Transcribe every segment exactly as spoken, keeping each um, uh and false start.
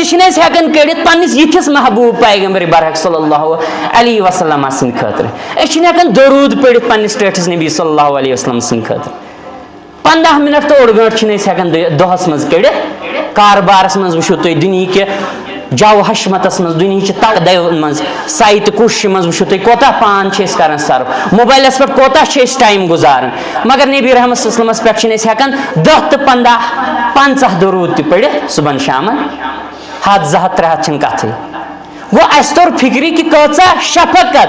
چھِنہٕ أسۍ ہٮ۪کان کٔڑِتھ پننِس یِتھِس محبوب پیغمبر برحق صلی اللہ علیہ وسلم سٕنٛدِ خٲطرٕ۔ أسۍ چھِنہٕ ہٮ۪کان درود پٔرِتھ پننِس ٹٲٹھِس نبی صلی اللہ علیہ وسلم سٕنٛدِ خٲطرٕ۔ پنٛداہ منٹ تہٕ اوٚڑ گٲنٛٹہٕ چھِنہٕ أسۍ ہٮ۪کان دۄ-، دۄہس منٛز کٔڑِتھ۔ کاربارس منٛز وٕچھِو تُہۍ، دُنیہٕکہِ جو حشمتس منٛز، دُنیہٕچہِ تقدیو منٛز، سعی تہٕ کوٗششہِ منٛز وٕچھِو تُہۍ، کوتاہ پان چھِ أسۍ کران صرف، موبایلس پٮ۪ٹھ کوتاہ چھِ أسۍ ٹایم گُزاران۔ مگر نبی رحمت صلی اللہ علیہ وسلمس پٮ۪ٹھ چھِنہٕ أسۍ ہٮ۪کان دَہ تہٕ پنٛداہ، پنٛژاہ درود تہِ پٔرِتھ صُبحن شامن۔ ہتھ، زٕ ہتھ، ترٛےٚ ہتھ چھِنہٕ کتھٕے۔ گوٚو، اسہِ توٚر فکرِ کہِ کۭژاہ شفقت،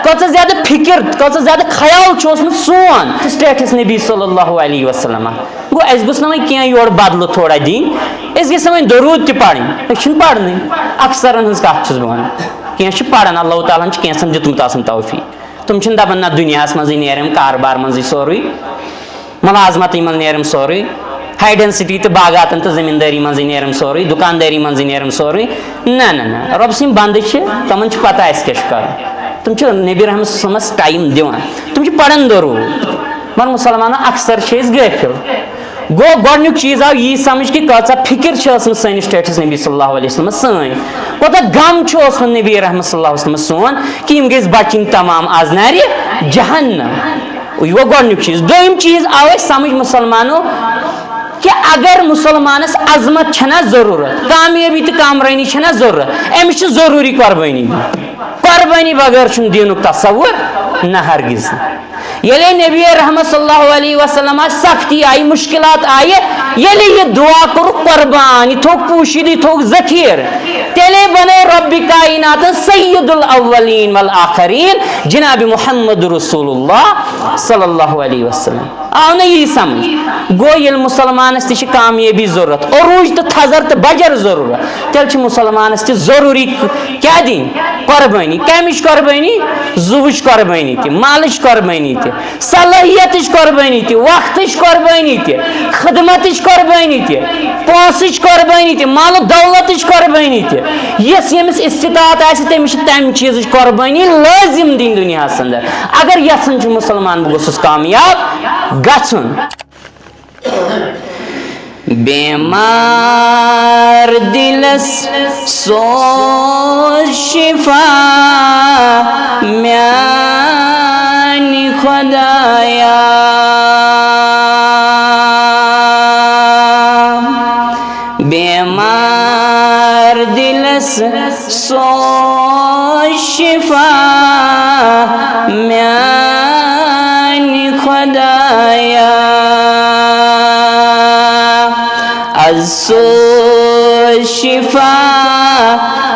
کۭژاہ زیادٕ فکر، کۭژاہ زیادٕ خیال چھُ اوسمُت سون ٹٲٹھِس نبی صلی اللہ علیہ وسلم۔ گوٚو، اسہِ گوٚژھ نہٕ وۄنۍ کینٛہہ یورٕ بدلہٕ تھوڑا دِنۍ، أسۍ گژھِ وۄنۍ درود تہِ پرٕنۍ، أسۍ چھِنہٕ پرنٕے۔ اکثرن ہٕنٛز کتھ چھُس بہٕ ونان، کینٛہہ چھِ پران، اللہ تعالیٰ ہن چھُ کینٛژن دیُتمُت آسان توفیق۔ تِم چھِنہٕ دپان، نہ، دُنیاہس منٛزٕے نیرم، کاربار منٛزٕے سورُے، ملازمتٕے منٛز نیرم سورُے، ہاے ڈینسٹی تہٕ باغاتن تہٕ زٔمیٖندٲری منٛزٕے نیرم سورُے، دُکاندٲری منٛزٕے نیرم سورُے۔ نہ، نہ، نہ، رۄب سٕنٛدۍ بندٕ چھِ، تِمن چھِ پتہ اَسہِ کیٛاہ چھُ کرُن۔ تِم چھِ نبی رحمت صلی اللہ علیہ وسلمس ٹایم دِوان، تِم چھِ پران درود۔ مگر مسلمانو اکثر چھِ أسۍ غٲفِل۔ گوٚو، گۄڈٕنیُک چیٖز آو یی سمجھ کہِ کۭژاہ فکر چھِ ٲسمٕژ سٲنِس ٹٲٹھِس نبی صلی اللہ علیہ وسلمس سٲنۍ، کوٗتاہ غم چھُ اوسمُت نبی رحمت صلی اللہ علیہ وسلمس سون کہِ یِم گٔژھۍ بچِنۍ تمام از نارِ جہنم۔ یہِ گوٚو گۄڈٕنیُک چیٖز۔ دوٚیِم چیٖز آو اَسہِ سمجھ مسلمانو کہِ اگر مسلمانس عظمت چھنہ ضروٗرت، کامیٲبی تہٕ کامرٲنی چھنہ ضروٗرت، أمِس چھِ ضروٗری قۄربٲنی دِنۍ۔ قۄربٲنی بغٲر چھُنہٕ دیٖنُک تصور نہ ہرگز۔ ییٚلے نبی رحمت صلی اللہ علیہ وسلم سختی آیہِ، مشکلات آیہِ، ییٚلہِ یہِ دعا کوٚرُکھ قۄربان، یہِ تھوٚوُکھ پوٗشِتھ، یہِ تھوٚوُکھ ذخیٖرٕ، تیٚلے بنے رب کائناتن سید الاولین والآخرین جناب محمد رسول اللہ صلی اللہ علیہ وسلم۔ آو نہ یی سمجھ؟ گوٚو، ییٚلہِ مسلمانس تہِ چھِ کامیٲبی ضروٗرت، عروٗج تہٕ تھزر تہٕ بجر ضروٗرت، تیٚلہِ چھِ مسلمانس تہِ ضروٗری کیٛاہ دِنۍ؟ قۄربٲنی۔ کمِچ قۄربٲنی؟ زُوٕچ قۄربٲنی تہِ، مالٕچ قۄربٲنی تہِ، صلٲحیتٕچ قۄربٲنی تہِ، وقتٕچ قۄربٲنی تہِ، خدمتٕچ قۄربٲنی تہِ، پونٛسٕچ قۄربٲنی تہِ، مال و دولتٕچ قۄربٲنی تہِ۔ یۄس ییٚمِس استطاعت آسہِ، تٔمِس چھِ تمہِ چیٖزٕچ قۄربٲنی لٲزم دِنۍ دُنیاہس اندر۔ اگر یژھان چھُ مسلمان بہٕ گوٚژھُس کامیاب گژھُن۔ بیمار دلس سوز شفا میانہِ خدایا۔ بیمار دلس سوز شفا میانہِ خدایا۔ از سوز شفا،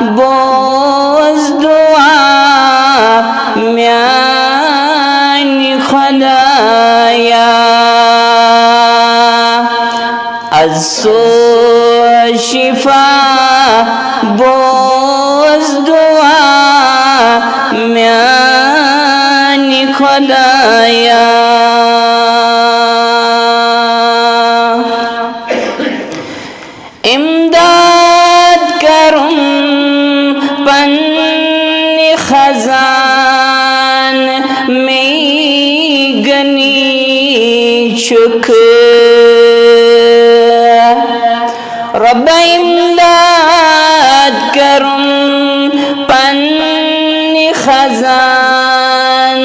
بوز دعا میانہِ خدایا۔ از سوز شفا، بوز دعا میانہِ خدایا۔ امداد کرم پننہِ خزان میں گنی چھُکھ۔ رب امداد کرم پننہِ خزان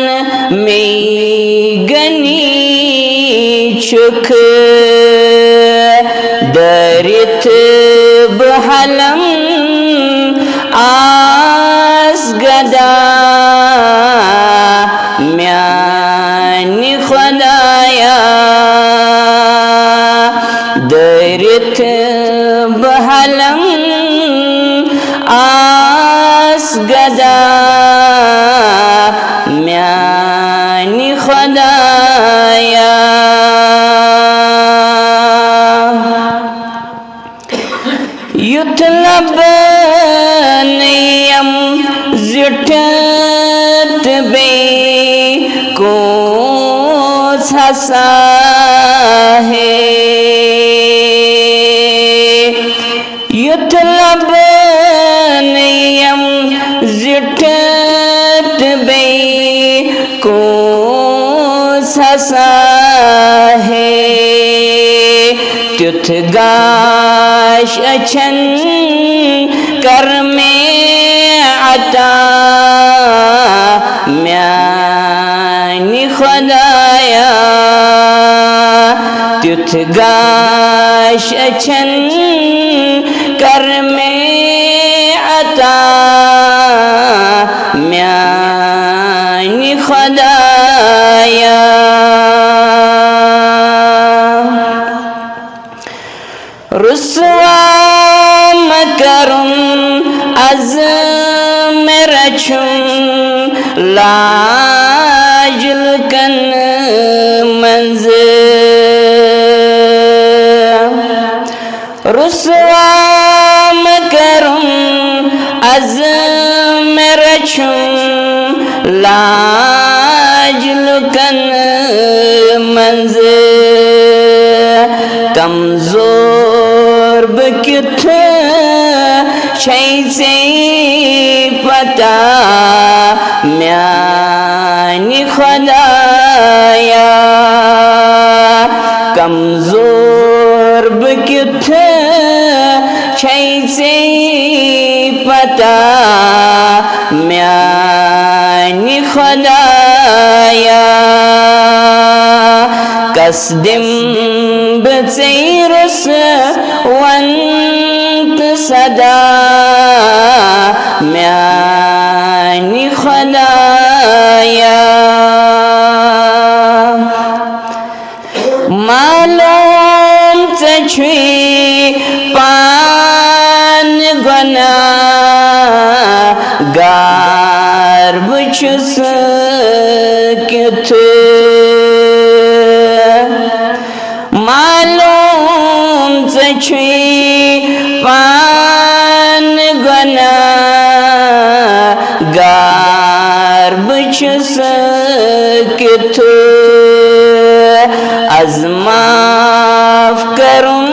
میں گنی چھُکھ۔ دٲرِتھ بہٕ حلم آس گدا میانہِ خدایا۔ دٲرِتھ بہٕ حلم آس گدا میانہِ خدایا۔ یُتھ لبہٕ نہٕ یِم زِٹھٕ تہٕ بیٚیہِ کُس ہسا ہے۔ یُتھ لبہٕ نہٕ یِم زِٹھٕ تہٕ بیٚیہِ کُس ہسا ہے۔ تیُتھ گا گاش اچھن کر مےٚ عطا میانہِ خۄدایا، تیُتھ گاش اچھن کر مےٚ عطا میانہِ خۄدایا۔ رسوا مہ کرُن از مےٚ رچھُن لاج لُکن منٛز۔ رسوا مہ کرُن از مےٚ رچھُن لاج لُکن منٛز۔ کمزور بہٕ کیُتھ چھے ژےٚ پتہ میانہِ خۄدایا۔ کمزور بہٕ کیُتھ چھے ژےٚ پتہ میانہِ خۄدایا۔ کس دِمہٕ بہٕ ژےٚ رُسوَن تہٕ صدا میانہِ خۄدایا۔ معلوم ژےٚ چھُے پانہٕ گۄناہ گار بہٕ چھُس کیُتھ۔ معلوم ژےٚ چھُے پانہٕ گۄناہ گار بہٕ چھُس کیُتھ۔ از معاف کرُن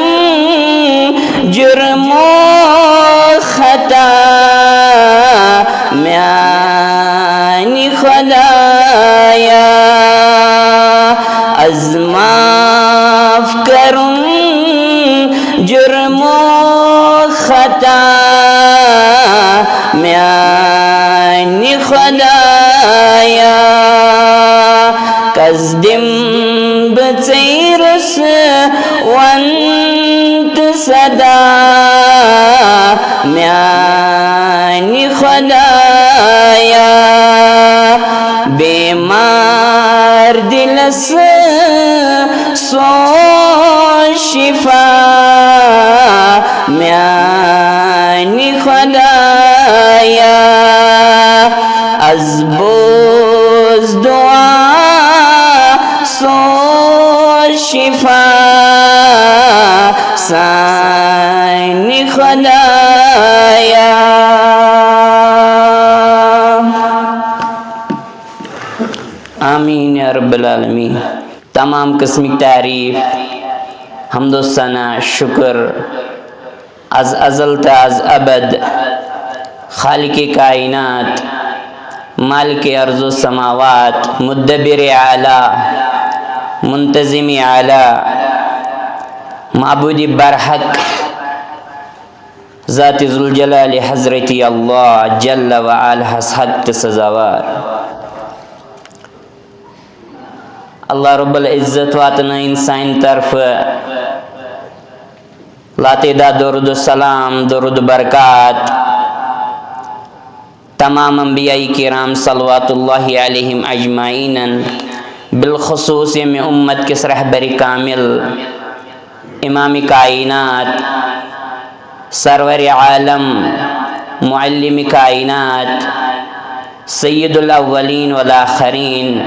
جرم و خطا میانہِ خۄدایا۔ از معاف کرُن جرم و خطا میانہِ خۄدایا۔ کس دِمہٕ بہٕ ژےٚ رُسوَن تہٕ صدا میانہِ خۄدایا۔ بیمار دِلس سوز شفا میانہِ خۄدایا۔ از بوز دعا سوز شفا سانہِ خۄدایا۔ آمین یا رب العالمین۔ تمام قسمٕکۍ تعریٖف، حمد و ثنا، شُکر، از ازل تہٕ از ابد خالق کائنات، مالک ارض و سماوات، مدبر اعلیٰ، منتظم اعلیٰ، معبود برحق، ذات ذوالجلال حضرت اللہ جل و علاہس حق تہٕ سزاوار۔ اللہ رب العزت واتنٲیِن سانہِ طرفہٕ لاتعداد درود و سلام، درود و برکات تمام انبیاء کرام صلوات اللہ علیہم اجمعین، بالخصوص ییٚمہِ امت کِس رہبر کامل، امام کائنات، سرور عالم، معلم کائنات، سید الاولین والآخرین،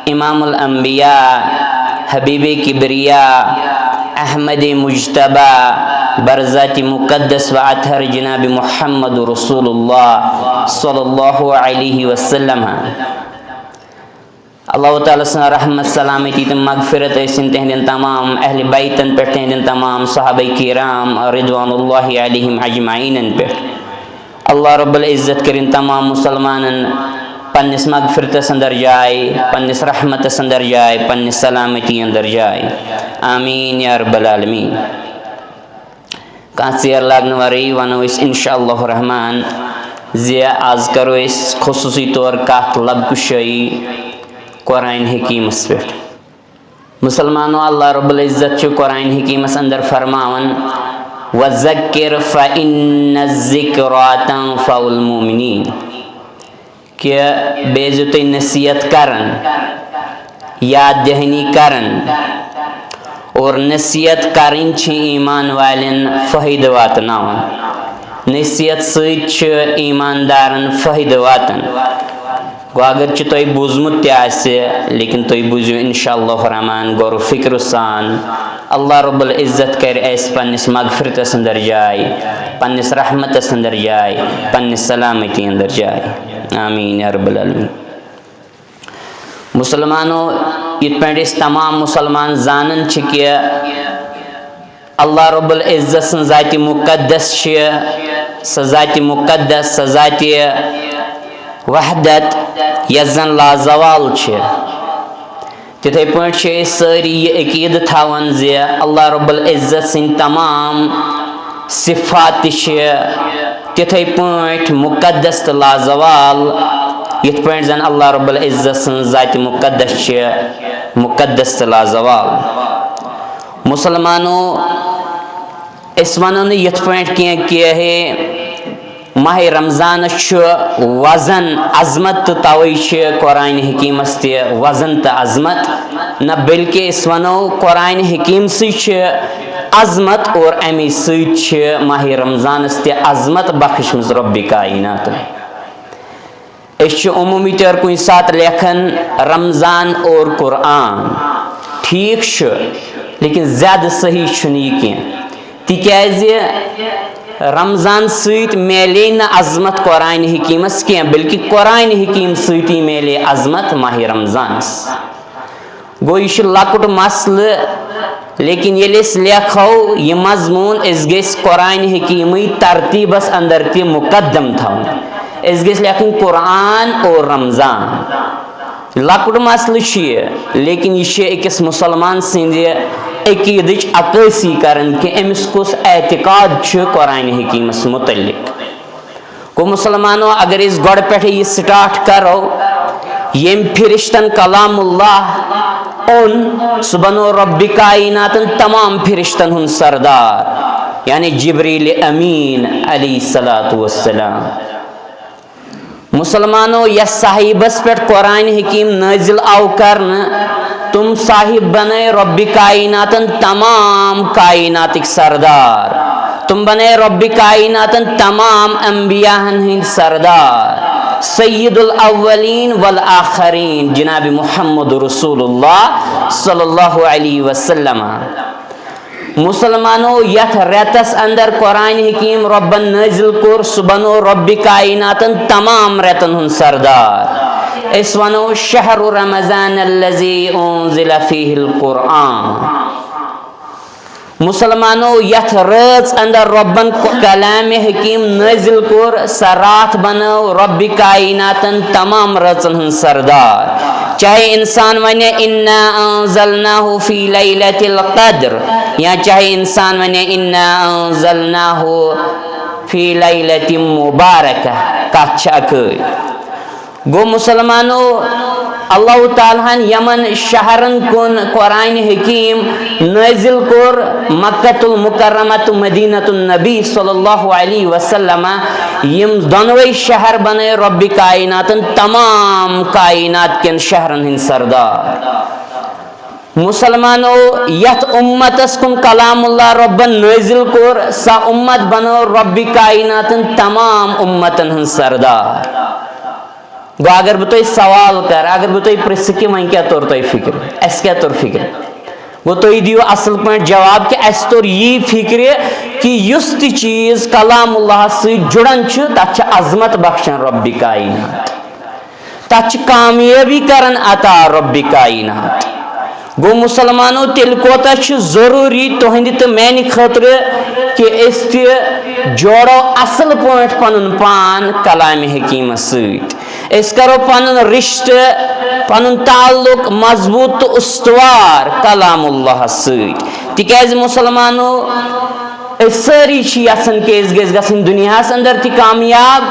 امام الانبیاء، حبیب کبریا، احمد مجتبی، برذات مقدس و اطہر جناب محمد رسول اللہ صلی اللہ علیہ وسلم۔ اللہ تعالیٰ سٕنٛز رحمت، سلامتی تہٕ مغفرت ٲسِن تِہنٛدٮ۪ن تمام اہل بیتن پٮ۪ٹھ، تِہنٛدٮ۪ن تمام صحابہ کرام رضوان اللہ علیہم اجمعینن پٮ۪ٹھ۔ اللہ رب العزت کٔرِن تمام مسلمانن پننِس مغفرتس اندر جاے، پننِس رحمتس اندر جاے، پننِس سلامتی اندر جاے۔ آمین یا رب العالمین۔ کانٛہہ ژیر لاگنہٕ ورٲیی ونو أسۍ انشاء اللہ الرحمن زِ از کرو أسۍ خصوٗصی طور کتھ لب کشٲیی قرآن حکیمس پٮ۪ٹھ۔ مسلمانو، اللہ رب العزت چھُ قرآن حکیمس اندر فرماوان، "وذکر فإن الذکری تنفع المؤمنین"، کہ بیٚیہِ ٲسۍزیو تُہۍ نصیحت کران، یاد دہانی کران، اور نصیحت کرٕنۍ چھِ ایمان والٮ۪ن فٲیدٕ واتناوان۔ نصیحت سۭتۍ چھِ ایماندارن فٲیدٕ واتان۔ گوٚو اگر چھُ تۄہہِ بوٗزمُت تہِ آسہِ، لیکن تُہۍ بوٗزِو انشاء اللہ الرحمن غور و فکر سان۔ اللہ رب العزت کرِ اَسہِ پننِس مغفرتس اندر جاے، پننِس رحمتس اندر جاے، پننِس سلامتی اندر جاے۔ آمین یا رب العالمین۔ مسلمانو، یِتھ پٲٹھۍ أسۍ تمام مسلمان زانان چھِ کہِ اللہ رب العزت سٕنٛز ذاتِ مقدس چھِ، سۄ ذاتِ مقدس، سۄ ذاتِ وحدت، یۄس زن لازوال چھِ۔ تِتھے پٲٹھۍ چھِ أسۍ سٲری یہِ عقیٖدٕ تھاوان زِ اللہ رب العزت سٕنٛدۍ تمام صفات تہِ چھِ تِتھے پٲٹھۍ مقدس تہٕ لازوال، یِتھ پٲٹھۍ زن اللہ رب العزت سٕنٛز ذاتِ مقدس چھِ مقدس تہٕ لازوال۔ مسلمانو، أسۍ ونو نہٕ یِتھ پٲٹھۍ کینٛہہ کہِ ہے، ماہِ رمضانس چھُ وزن، عظمت، تہٕ توے چھِ قرآن حکیمس تہِ وزن تہٕ عظمت۔ نہ، بلکہ أسۍ ونو قرآن حکیمسٕے چھِ عظمت اور امی سۭتۍ چھِ ماہِ رمضانس تہِ عظمت بخشمٕژ رب کائناتن۔ أسۍ چھِ عموٗمی طور کُنہِ ساتہٕ لیکھان رمضان اور قرآن، ٹھیٖک چھُ، لیکن زیادٕ صحیح چھُنہٕ یہِ کینٛہہ، تِکیٛازِ رمضان سۭتۍ میلے نہٕ عظمت قرآن حکیمس کینٛہہ، بلکہِ قرآن حکیم سۭتی میلے عظمت ماہِ رمضانس۔ گوٚو، یہِ چھُ لۄکُٹ مسلہٕ، لیکن ییٚلہِ أسۍ لیکھو یہِ مضموٗن، أسۍ گٔژھۍ قرآن حکیمٕے ترتیٖبس اندر تہِ مقدم تھاوُن۔ أسۍ گٔژھۍ لیکھُن قرآن اور رمضان۔ لۄکُٹ مسلہٕ چھُ یہِ، لیکن یہِ چھُ أکِس مسلمان سٕنٛدِ عقیٖدٕچ عکٲسی کران کہِ أمِس کُس اعتقاد چھُ قرآن حکیمس متعلق۔ گوٚو مسلمانو، اگر أسۍ گۄڈٕ پٮ۪ٹھے یہِ start کرو، ییٚمۍ فرشتن کلام اللہ اوٚن، سُہ بنو رب کائناتن تمام فرشتن ہُنٛد سردار، یعنی جبریل امین علیہ الصلوۃ والسلام۔ مسلمانو، یس صاحبس پٮ۪ٹھ قرآن حکیم نازل آو کرنہٕ، تِم صاحب بنٲے رب کائناتن تمام کائناتٕکۍ سردار۔ تِم بنٲے رب کائناتن تمام انبیاہن ہٕنٛدۍ سردار، سید الاولین والآخرین جناب محمد رسول اللہ صلی اللہ علیہ وسلم۔ مسلمانو، یتھ رٮ۪تس اندر قرآن حکیم رۄبن نٲزِل کوٚر، سُہ بنو رۄبِ کائناتن تمام رٮ۪تن ہُنٛد سردار۔ أسۍ ونو، شہر رمضان الذی انزل فیہ القرآن۔ مسلمانو، یتھ رٲژ اندر رۄبن کلام حکیم نٲزِل کوٚر، سۄ راتھ بنٲو رۄبِ کائناتن تمام رٲژن ہُنٛد سردار۔ چاہے انسان ونہِ، انا انزلناہ فی لیلۃ القدر، یا چاہے انسان ونہِ، انا انزلناہ فی لیلۃ مبارکہ، کتھ چھِ اکٲے۔ گوٚو مسلمانو، اللہ تعالیٰ ہن یمن شہرن کُن قرآن حکیم نٲزِل کوٚر، مکۃ المکرمہ تہٕ مدینۃ النبی صلی اللہ علیہ وسلم، یم دۄنوے شہر بنٲے رۄبِ کائناتن تمام کائنات کٮ۪ن شہرن ہٕنٛدۍ سردار۔ مسلمانو، یتھ امتس کُن کلام اللہ رۄبن نٲزِل کوٚر، سۄ امت بنٲو رۄبِ کائناتن تمام امتن ہٕنٛز سردار۔ گوٚو، اگر بہٕ تۄہہِ سوال کرٕ، اگر بہٕ تۄہہِ پرژھٕ کہِ وۄنۍ کیٛاہ توٚر تۄہہِ فکرِ، اسہِ کیٛاہ توٚر فکرِ؟ گوٚو، تُہۍ دِیِو اصل پٲٹھۍ جواب کہِ اسہِ توٚر یی فکرِ کہِ یُس تہِ چیٖز کلام اللہ سۭتۍ جُڑان چھُ، تتھ چھِ عظمت بخشان رۄبِ کائنات، تتھ چھِ کامیٲبی کران عطا رۄبِ کائنات۔ گوٚو مسلمانو، تیٚلہِ کوتاہ چھُ ضروٗری تُہنٛدِ تہٕ میانہِ خٲطرٕ کہِ أسۍ تہِ جوڑو اصل پٲٹھۍ پنُن پان کلامِ حکیمس سۭتۍ۔ أسۍ کرو پنُن رشتہٕ، پنُن تعلق مضبوط تہٕ استوار کلام اللہ سۭتۍ۔ تِکیازِ مسلمانو، أسۍ سٲری چھِ یژھان کہِ أسۍ گٔژھۍ گژھٕنۍ دُنیاہَس اندر تہِ کامیاب،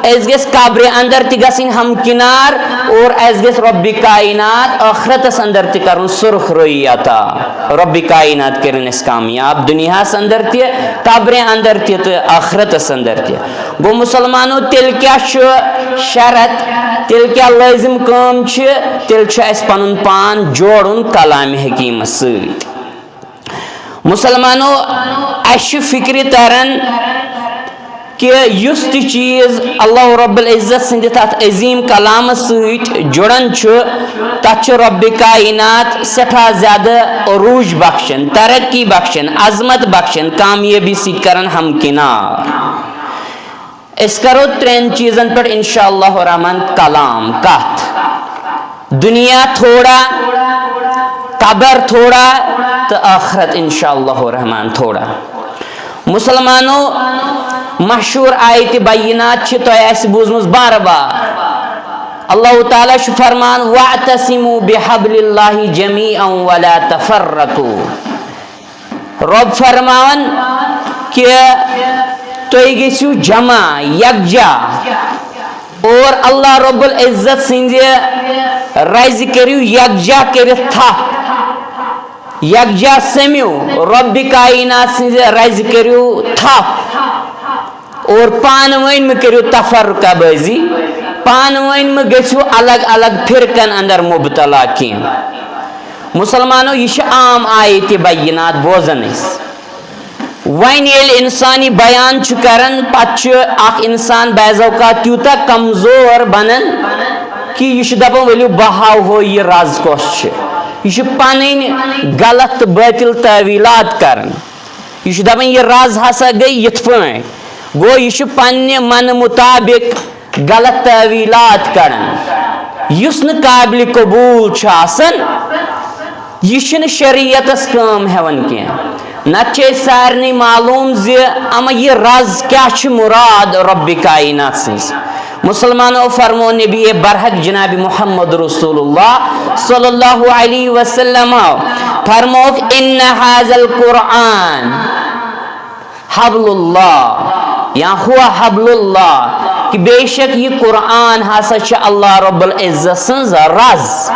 أسۍ گٔژھۍ قبرِ اندر تہِ گژھٕنۍ ہمکنار، اور اَسہِ گٔژھۍ رۄبِ کائنات ٲخرتَس اندر تہِ کرُن سرخ رویی عطا۔ رۄبِ کائنات کٔرِن أسۍ کامیاب دُنیاہَس اندر تہِ، قبرِ اندر تہِ تہٕ ٲخرتَس اندر تہِ۔ گوٚو مسلمانو، تیٚلہِ کیٛاہ چھُ شرط؟ تیٚلہِ کیٛاہ لٲزِم کٲم چھِ؟ تیٚلہِ چھُ اَسہِ پَنُن پان جوڑُن کلامِ حکیٖمَس سۭتۍ۔ مسلمانو، اَسہِ چھُ فکرِ تران کہِ یُس تہِ چیٖز اللہ رب العزت سٕنٛدِ تَتھ عظیٖم کلامہٕ سۭتۍ جُڑان چھُ، تَتھ چھُ رۄبِ کائنات سٮ۪ٹھاہ زیادٕ عروٗج بخشان، ترقی بخشان، عظمت بخشان، کامیٲبی سۭتۍ کران ہمکنار۔ أسۍ کرو ترٛٮ۪ن چیٖزن پٮ۪ٹھ انشاء اللہ الرحمن کلام، کتھ۔ دنیا تھوڑا، قبر تھوڑا، تہٕ ٲخرت انشاء اللہ الرحمن تھوڑا۔ مسلمانو، مشہوٗر آیتِ بینات چھِ تۄہہِ آسہِ بوٗزمٕژ بار بار۔ اللہ تعالیٰ چھُ فرمان، "واعتصموا بحبل اللہ جمیعا ولا تفرقوا۔" رۄب فرماوان کہِ تُہۍ گٔژھِو جمع، یکجا، اور اللہ رب العزت سٕنٛزِ رزِ کٔرِو یکجا کٔرِتھ تھپھ۔ یکجا سٔمِو، رۄبِ کائنات سٕنٛزِ رزِ کٔرِو تھپھ۔ اور پانہٕ ؤنۍ مہٕ کٔرِو تفرقہ بٲزی، پانہٕ ؤنۍ مہٕ گٔژھِو الگ الگ فرقن اندر مبتلا کینٛہہ۔ مسلمانو، یہِ چھِ عام آیتِ بینات بوزان أسۍ۔ وۄنۍ ییٚلہِ انسان یہِ بیان چھُ کران، پتہٕ چھُ اکھ انسان بعض اوقات تیوٗتاہ کمزور بنان کہِ یہِ چھُ دپان، "ؤلِو بہٕ ہاوہو یہِ رز کۄس چھِ۔" یہِ چھُ پنٕنۍ غلط تہٕ باطل تٲویلات کران۔ یہِ چھُ دپان، یہِ رز ہسا گٔے یِتھ پٲٹھۍ۔ گوٚو، یہِ چھُ پننہِ منہٕ مطابق غلط تٲویلات کڑان، یُس نہٕ قابلِ قبوٗل چھُ آسان۔ یہِ چھُنہٕ شریعتس کٲم ہٮ۪وان کینٛہہ۔ نتہٕ چھِ أسۍ سارنٕے معلوٗم زِ اما یہِ رز کیٛاہ چھِ مراد رۄبِ کائنات سٕنٛز۔ مسلمانو، فرمو نبی برحق جناب محمد رسول اللہ صلی اللہ علیہ وسلم، فرموک، "ان هذا القرآن حبل اللہ"، یا "هو حبل اللہ"، کہ بے شک یہ قرآن ہسا چھِ اللہ رب العزت سٕنٛز رز۔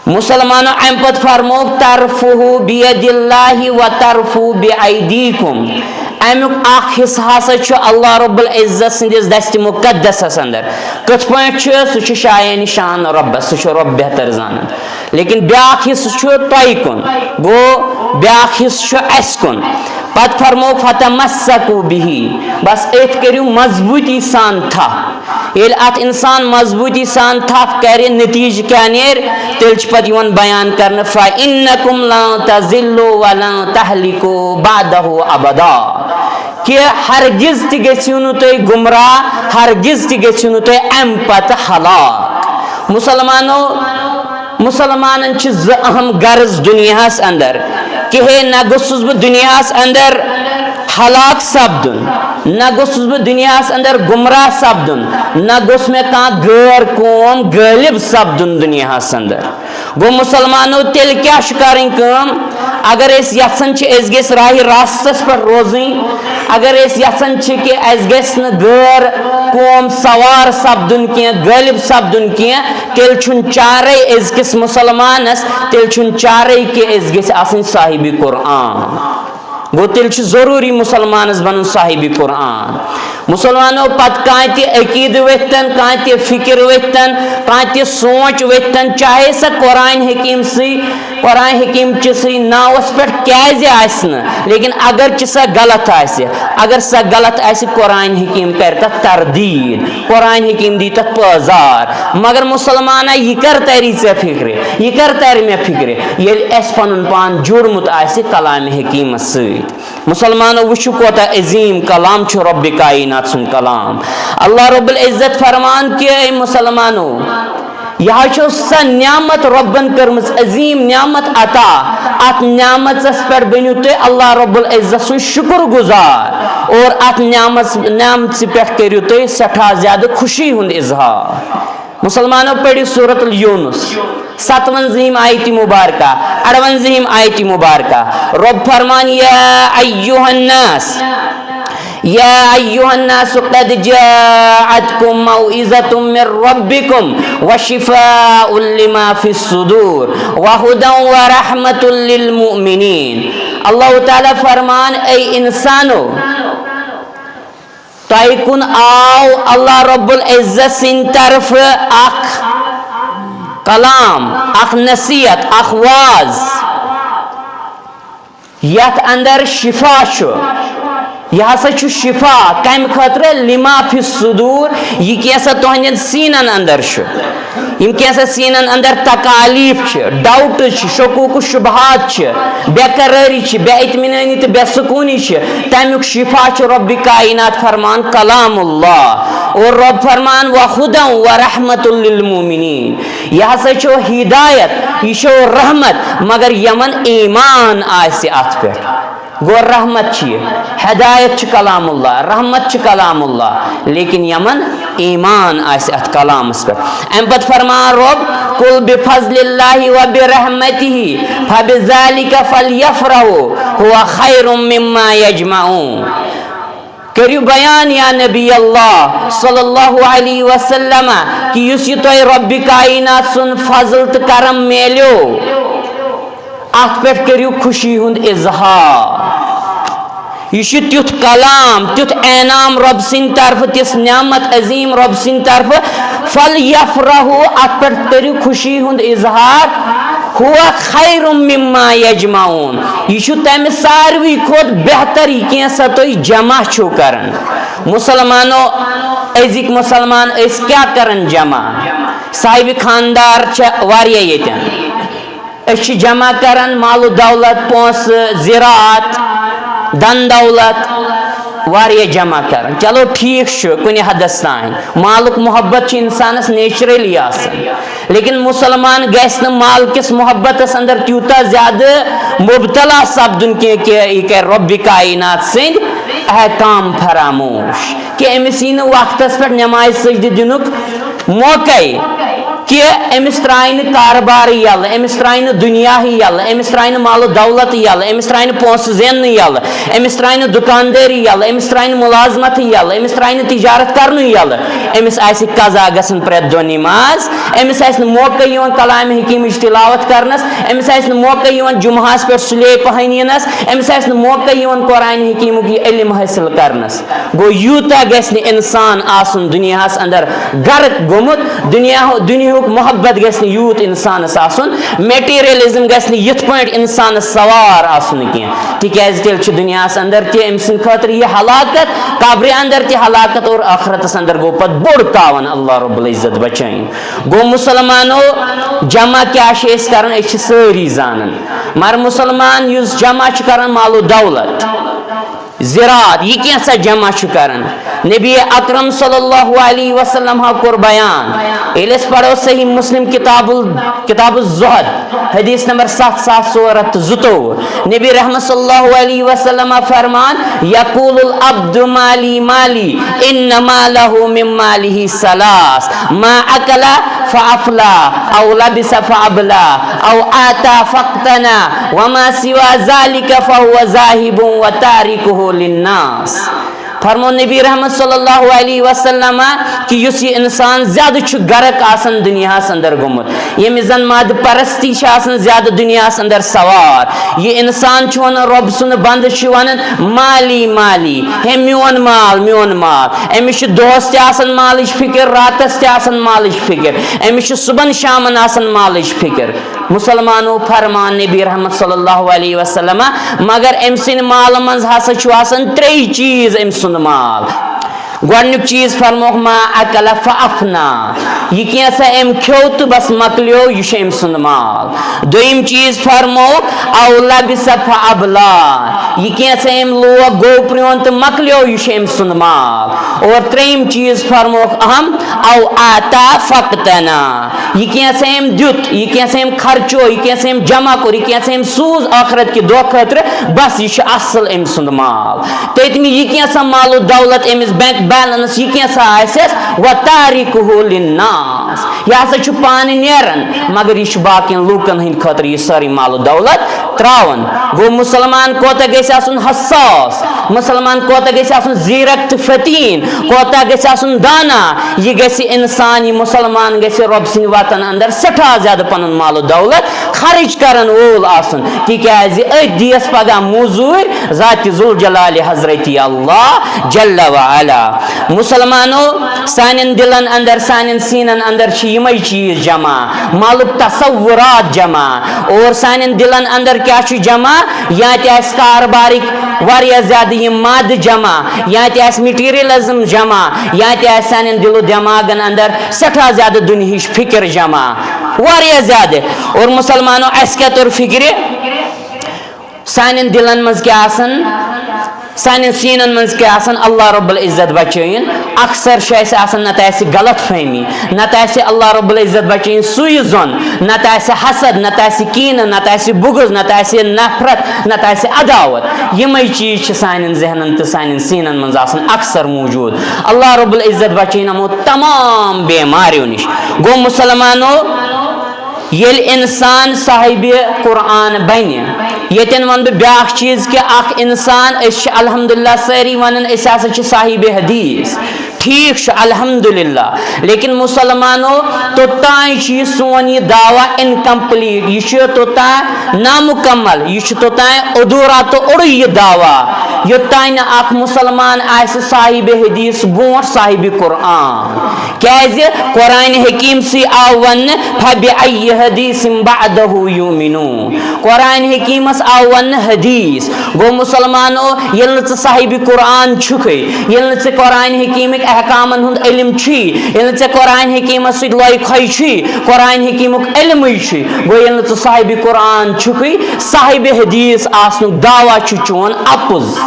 مسلمانو، امہِ پتہٕ فرموو، "طرفہ بید اللہ و طرفہ بایدیکم"، امیُک اکھ حصہٕ ہسا چھُ اللہ رب العزت سٕنٛدِس دستِ مقدسس اندر۔ کِتھ پٲٹھۍ چھُ؟ سُہ چھُ شایان شان رۄبس، سُہ چھُ رۄب بہتر زانان۔ لیکن بیاکھ حصہٕ چھُ تۄہہِ کُن، گوٚو بیاکھ حصہٕ چھُ اسہِ کُن۔ پتہٕ فرموو، "فتمسکوا بہ"، بس أتھۍ کٔرِو مضبوٗطی سان تھپھ۔ ییٚلہِ اتھ انسان مضبوٗطی سان تھپھ کرِ، نتیجہٕ کیٛاہ نیرِ؟ تیٚلہِ چھُ پتہٕ یِوان بیان کرنہٕ، "فإنکم لن تضلوا ولن تہلکوا بعدہ ابدا"، کہ ہرگز تہِ گٔژھِو نہٕ تُہۍ گمراہ، ہرگز تہِ گٔژھِو نہٕ تُہۍ امہِ پتہٕ ہلاک۔ مسلمانو، مسلمانن چھِ زٕ اہم غرض دُنیاہس اندر، کہ ہے نہ گوٚژھُس بہٕ دُنیاہس اندر ہلاک سپدُن، نہ گوٚژھُس بہٕ دُنیاہس اندر گمراہ سپدُن، نہ گوٚژھ مےٚ کانٛہہ غٲر قوم غٲلب سپدُن دُنیاہس اندر۔ گوٚو مسلمانو، تیٚلہِ کیٛاہ چھُ کرٕنۍ کٲم؟ اگر أسۍ یژھان چھِ أسۍ گٔژھۍ راہِ راستس پٮ۪ٹھ روزٕنۍ، اگر أسۍ یژھان چھِ کہِ اَسہِ گژھِ نہٕ غٲر قوم سوار سپدُن کینٛہہ، غٲلب سپدُن کینٛہہ، تیٚلہِ چھُنہٕ چارے أزکِس مسلمانس، تیٚلہِ چھُنہٕ چارے کہِ أسۍ گٔژھۍ آسٕنۍ صاحبِ قرآن۔ گوٚو، تیٚلہِ چھُ ضروٗری مسلمانس بنُن صاحبِ قرآن۔ مسلمانو، پتہٕ کانٛہہ تہِ عقیٖدٕ ؤتھتن، کانٛہہ تہِ فکر ؤتھتن، کانٛہہ تہِ سونچ ؤتھتن، چاہے سۄ قرآن حکیم سٕے، قرآن حکیم چہِ سٕے ناوس پٮ۪ٹھ کیازِ آسہِ نہٕ، لیکن اگر چہِ سۄ غلط آسہِ، اگر سۄ غلط آسہِ، قرآن حکیم کرِ تتھ تردید، قرآن حکیم دی تتھ پٲزار۔ مگر مسلمانا، یہِ کر تری ژےٚ فکرِ، یہِ کر ترِ مےٚ فکرِ، ییٚلہِ اسہِ پنُن پان جوڑمُت آسہِ کلامِ حکیمس سۭتۍ؟ مسلمانو، وٕچھِو کوتاہ عظیٖم کلام چھُ رۄبِ کائنات سُنٛد کلام۔ اللہ رب العزت فرمان کہ اے مسلمانو، یہِ حظ چھو سۄ نعمت رۄبن کٔرمٕژ، عظیٖم نعمت عطا۔ اتھ نعمژس پٮ۪ٹھ بٔنِو تُہۍ اللہ رب العزت سُنٛد شُکر گُزار اور اتھ نعمژ-، نعمژِ پٮ۪ٹھ کٔرِو تُہۍ سٮ۪ٹھاہ زیادٕ خوشی ہُنٛد اظہار۔ مسلمانو، پٔرِو سورۃ الیونس۔ ستوَنزٲہِم آیتِ مبارکہ، اَروَنزٲہِم آیتِ مبارکہ۔ رب فرمان، یا ایہا الناس، یا ایہا الناس قد جاءتکم موعظۃ من ربکم وشفاء لما فی الصدور وہدی ورحمۃ للمؤمنین۔ اللہ تعالیٰ فرمان، اے انسانو، تۄہہِ کُن آو اللہ رب العزت سٕنٛدِ طرفہٕ اکھ کلام، اکھ نصیحت، اکھ واز، یتھ اندر شفا چھُ۔ یہِ ہسا چھُ شفا کمہِ خٲطرٕ؟ لما فی الصدور، یہِ کینٛژھا تُہنٛدٮ۪ن سیٖنن اندر چھُ۔ یِم کینٛژھا سیٖنن اندر تکالیف چھِ، ڈاؤٹٕز چھِ، شکوک و شبہات چھِ، بے قرٲری چھِ، بے اطمینٲنی تہٕ بے سکوٗنی چھِ، تمیُک شفا چھُ رب کائنات فرمان کلام اللہ۔ اور رب فرمان، وہدی ورحمۃ للمؤمنین، یہِ ہسا چھُ ہدایت، یہِ چھُ رحمت، مگر یمن ایمان آسہِ اتھ پٮ۪ٹھ۔ گوٚو رحمت چھُ یہِ، ہدایت چھُ کلام اللہ، رحمت چھُ کلام اللہ، لیکن یمن ایمان آسہِ اتھ کلامس پٮ۪ٹھ۔ امہِ پتہٕ فرمان رب، قل بفضل اللہ وبرحمتہ فبذلک فلیفرحوا هو خیر مما یجمعون۔ کٔرِو بیان یا نبی اللہ صلی اللہ علیہ وسلم کہِ یُس یہِ تۄہہِ رب کائنات سُنٛد فضل تہٕ کرم میلیو، اتھ پٮ۪ٹھ کٔرِو خوشی ہُنٛد اظہار۔ یہِ چھُ تیُتھ کلام، تیُتھ انعام رب سٕنٛدِ طرفہٕ، تِژھ نعمت عظیم رب سٕنٛدِ طرفہٕ۔ فلیفرحوا، اتھ پٮ۪ٹھ کٔرِو خوشی ہُنٛد اظہار۔ ہو خیر مما یجمعون، یہِ چھُ تمہِ ساروی کھۄتہٕ بہتر، یہِ کینٛژھا تُہۍ جمع چھِو کران۔ مسلمانو، أزِکۍ مسلمان، أسۍ کیٛاہ کران جمع؟ صاحب خاندار چھِ واریاہ ییٚتٮ۪ن۔ أسۍ چھِ جمع کران مال و دولت، پونٛسہٕ، زِراعت، دن دولت، واریاہ جمع کران۔ چلو، ٹھیٖک چھُ کُنہِ حدس تام، مالُک محبت چھُ انسانس نیچرلی آسان، لیکن مسلمان گژھِ نہٕ مال کِس محبتس اندر تیوٗتاہ زیادٕ مبتلا سپدُن کینٛہہ کہِ یہِ کرِ رۄبِ کائنات سٕنٛدۍ احکام فراموش، کہِ أمِس یی نہٕ وقتس پٮ۪ٹھ نمازِ سجدٕ دِنُک موقعے، کہِ أمِس ترٛایہِ نہٕ کاربارٕے یَلہٕ، أمِس ترٛایہِ نہٕ دُنیاہٕے یَلہٕ، أمِس ترٛایہِ نہٕ مال و دولتٕے یَلہٕ، أمِس ترٛایہِ نہٕ پونٛسہٕ زیننٕے یَلہٕ، أمِس ترٛایہِ نہٕ دُکاندٲری یَلہٕ، أمِس ترٛایہِ نہٕ مُلازمتٕے یَلہٕ، أمِس ترٛایہِ نہٕ تجارت کرنُے یَلہٕ، أمِس آسہِ قضا گژھان پرٛٮ۪تھ دۄہ نماز، أمِس آسہِ نہٕ موقعے یِوان کلامِ حکیٖمٕچ تلاوت کرنس، أمِس آسہِ نہٕ موقعے یِوان جمعہس پٮ۪ٹھ سُلے پہن یِنس، أمِس آسہِ نہٕ موقعے یِوان قرآنِ حکیٖمُک یہِ علم حٲصِل کرنس۔ گوٚو، یوٗتاہ گژھِ نہٕ اِنسان آسُن دُنیاہَس اندر غرق گوٚمُت، دُنیا، دُنیاہُک محبت گژھِ نہٕ یوٗت اِنسانَس آسُن، میٹیریلزم گژھِ نہٕ یِتھ پٲٹھۍ اِنسانَس سوار آسُن کینٛہہ، تِکیٛازِ تیٚلہِ چھُ دُنیاہَس اندر تہِ أمۍ سٕنٛدِ خٲطرٕ یہِ ہلاکت، قبرِ اندر تہِ ہلاکت اور ٲخرتَس اندر گوٚو پَتہٕ بوٚڑ تاوان، اللہ رب العزت بچٲیِن۔ گوٚو، مُسلمانو، جمع کیٛاہ چھِ أسۍ کران؟ أسۍ چھِ سٲری زانان، مگر مُسلمان یُس جمع چھُ کران مال و دولت، زِراعت، یہِ کینٛژھا جمع چھُ کران۔ نبی اکرم صلی اللہ علیہ وسلم ہا کوٚر بیان، ییٚلہِ أسۍ پرو صحیح مسلم کتاب ال-، کتاب الزہد، حدیث نمبر ستھ ساس ژور ہتھ تہٕ زٕتووُہ، نبی رحمت صلی اللہ علیہ وسلم فرمان، یقول العبد مالی مالی، انما له من ماله ثلاث، ما اکل فافلا، او لبس فابلا، او اعطى فاقتنى، وما سوى ذلك فهو ذاهب وتاركه للناس۔ فرمو نبی رحمت صلی اللہ علیہ وسلم کہ یُس یہِ انسان زیادٕ چھُ غرق آسان دُنیاہس اندر گوٚمُت، ییٚمِس زن مادٕ پرستی چھِ آسان زیادٕ دُنیاہس اندر سوار، یہِ انسان چھُ ونان، رۄب سُنٛد بندٕ چھُ ونان، مالی مالی، ہے میون مال، میون مال۔ أمِس چھُ دۄہس تہِ آسان مالٕچ فکر، راتس تہِ آسان مالٕچ فکر، أمِس چھُ صبحن شامن آسان مالٕچ فکر۔ مسلمانو، فرمان نبی رحمت صلی اللہ علیہ وسلم، مگر أمۍ سٕنٛدِ مالہٕ منٛز ہسا چھُ آسان ترٛے چیٖز أمۍ سُنٛد مال۔ گۄڈٕنیُک چیٖز فرموکھ، ما اکل فافنا، یہِ کینٛژھا أمۍ کھیوٚو تہٕ بس مۄکلیو، یہِ چھُ أمۍ سُنٛد مال۔ دوٚیِم چیٖز فرموکھ، او لبس فابلا، یہِ کینٛژھا أمۍ لوگ، گوٚو پرٛون تہٕ مۄکلیو، یہِ چھُ أمۍ سُنٛد مال۔ اور ترٛیٚیِم چیٖز فرموکھ اہم، او اعطى فاقتنى، یہِ کینٛژھا أمۍ دیُت، یہِ کینٛژھا أمۍ خرچو، یہِ کینٛژھا أمۍ جمع کوٚر، یہِ کینٛژھا أمۍ سوٗز ٲخرت کہِ دۄہ خٲطرٕ، بس یہِ چھُ اصل أمۍ سُنٛد مال۔ تٔتمی یہِ کینٛژھا مال و دولت، أمِس بینک بیلنس، یہِ کینٛژھا آسٮ۪س، وتاركه للناس، یہِ ہسا چھُ پانہٕ نیران، مگر یہِ چھُ باقین لوٗکن ہٕنٛدِ خٲطرٕ یہِ سٲرٕے مال و دولت تراوان۔ گوٚو، مسلمان کوتاہ گژھِ آسُن حساس، مسلمان کوتاہ گژھِ آسُن زیرک تہٕ فتیٖن، کوتاہ گژھِ آسُن دانا۔ یہِ گژھِ انسان، یہِ مسلمان گژھِ رۄب سٕنٛدِ وطن اندر سٮ۪ٹھاہ زیادٕ پنُن مال و دولت خرٕچ کرن وول آسُن، تِکیازِ أتھۍ دِیس پگاہ موٚزوٗرۍ ذاتِ ذوالجلالِ حضرتِ اللہ جل و علا۔ مسلمانو، سانٮ۪ن دِلن اندر، سانٮ۪ن سیٖنن اندر چھِ یِمے چیٖز جمع، مالُک تصورات جمع، اور سانٮ۪ن دِلن اندر کیٛاہ چھُ جمع؟ یا تہِ آسہِ کاربارٕکۍ واریاہ زیادٕ یِم مادٕ جمع، یا تہِ آسہِ materialism جمع، یا تہِ آسہِ سانٮ۪ن دِل و دٮ۪ماغن اندر سٮ۪ٹھاہ زیادٕ دُنہِچ فِکر جمع، واریاہ زیادٕ۔ اور مسلمانو، اَسہِ کیٛاہ توٚر فِکرِ؟ سانٮ۪ن دِلن منٛز کیٛاہ آسان، سانٮ۪ن سیٖنن منٛز کیٛاہ آسان، اللہ رب العزت بچٲیِن۔ اکثر چھُ اَسہِ آسان، نتہٕ آسہِ غلط فہمی، نتہٕ آسہِ اللہ رب العزت بچٲیِن سُے زوٚن، نتہٕ آسہِ حسد، نتہٕ آسہِ کینہٕ، نتہٕ آسہِ بغض، نتہٕ آسہِ نفرت، نتہٕ آسہِ عداوت۔ یِمے چیٖز چھِ سانٮ۪ن ذہنن تہٕ سانٮ۪ن سیٖنن منٛز آسان اکثر موجود۔ اللہ رب العزت بچٲیِن یِمو تمام بیماریو نِش۔ گوٚو مسلمانو، ییٚلہِ انسان صاحبِ قرآن بنہِ، ییٚتٮ۪ن ونہٕ بہٕ بیٛاکھ چیٖز کہِ اکھ انسان، أسۍ چھِ الحمدللہ سٲری ونان أسۍ ہسا چھِ صاحبِ حدیث، ٹھیٖک چھُ الحمدللہ، لیکن مسلمانو، توٚتام چھُ یہِ سون یہِ دعویٰ incomplete، یہِ چھُ توٚتام نامُکمل، یہِ چھُ توٚتام ادھورا تہٕ اوٚڑُے یہِ دعویٰ، یوٚتام نہٕ اکھ مسلمان آسہِ صاحبِ حدیث برونٛٹھ صاحبِ قرآن۔ کیازِ؟ قرآن حکیم سٕے آو وننہٕ، "فبأي حديث بعده يؤمنون۔" قرآن حکیمس آو وننہٕ حدیث۔ گوٚو مسلمانو، ییٚلہِ نہٕ ژٕ صاحبِ قرآن چھُکھٕے، ییٚلہِ نہٕ ژےٚ قرآن حکیمٕکۍ احکامن ہُنٛد علم چھُے، ییٚلہِ نہٕ ژےٚ قرآن حکیمس سۭتۍ لۄے کھۄے چھُے، قرآن حکیمُک علمٕے چھُے، گوٚو ییٚلہِ نہٕ ژٕ صاحبِ قرآن چھُکھٕے، صاحبِ حدیث آسنُک دعویٰ چھُ چون اپُز۔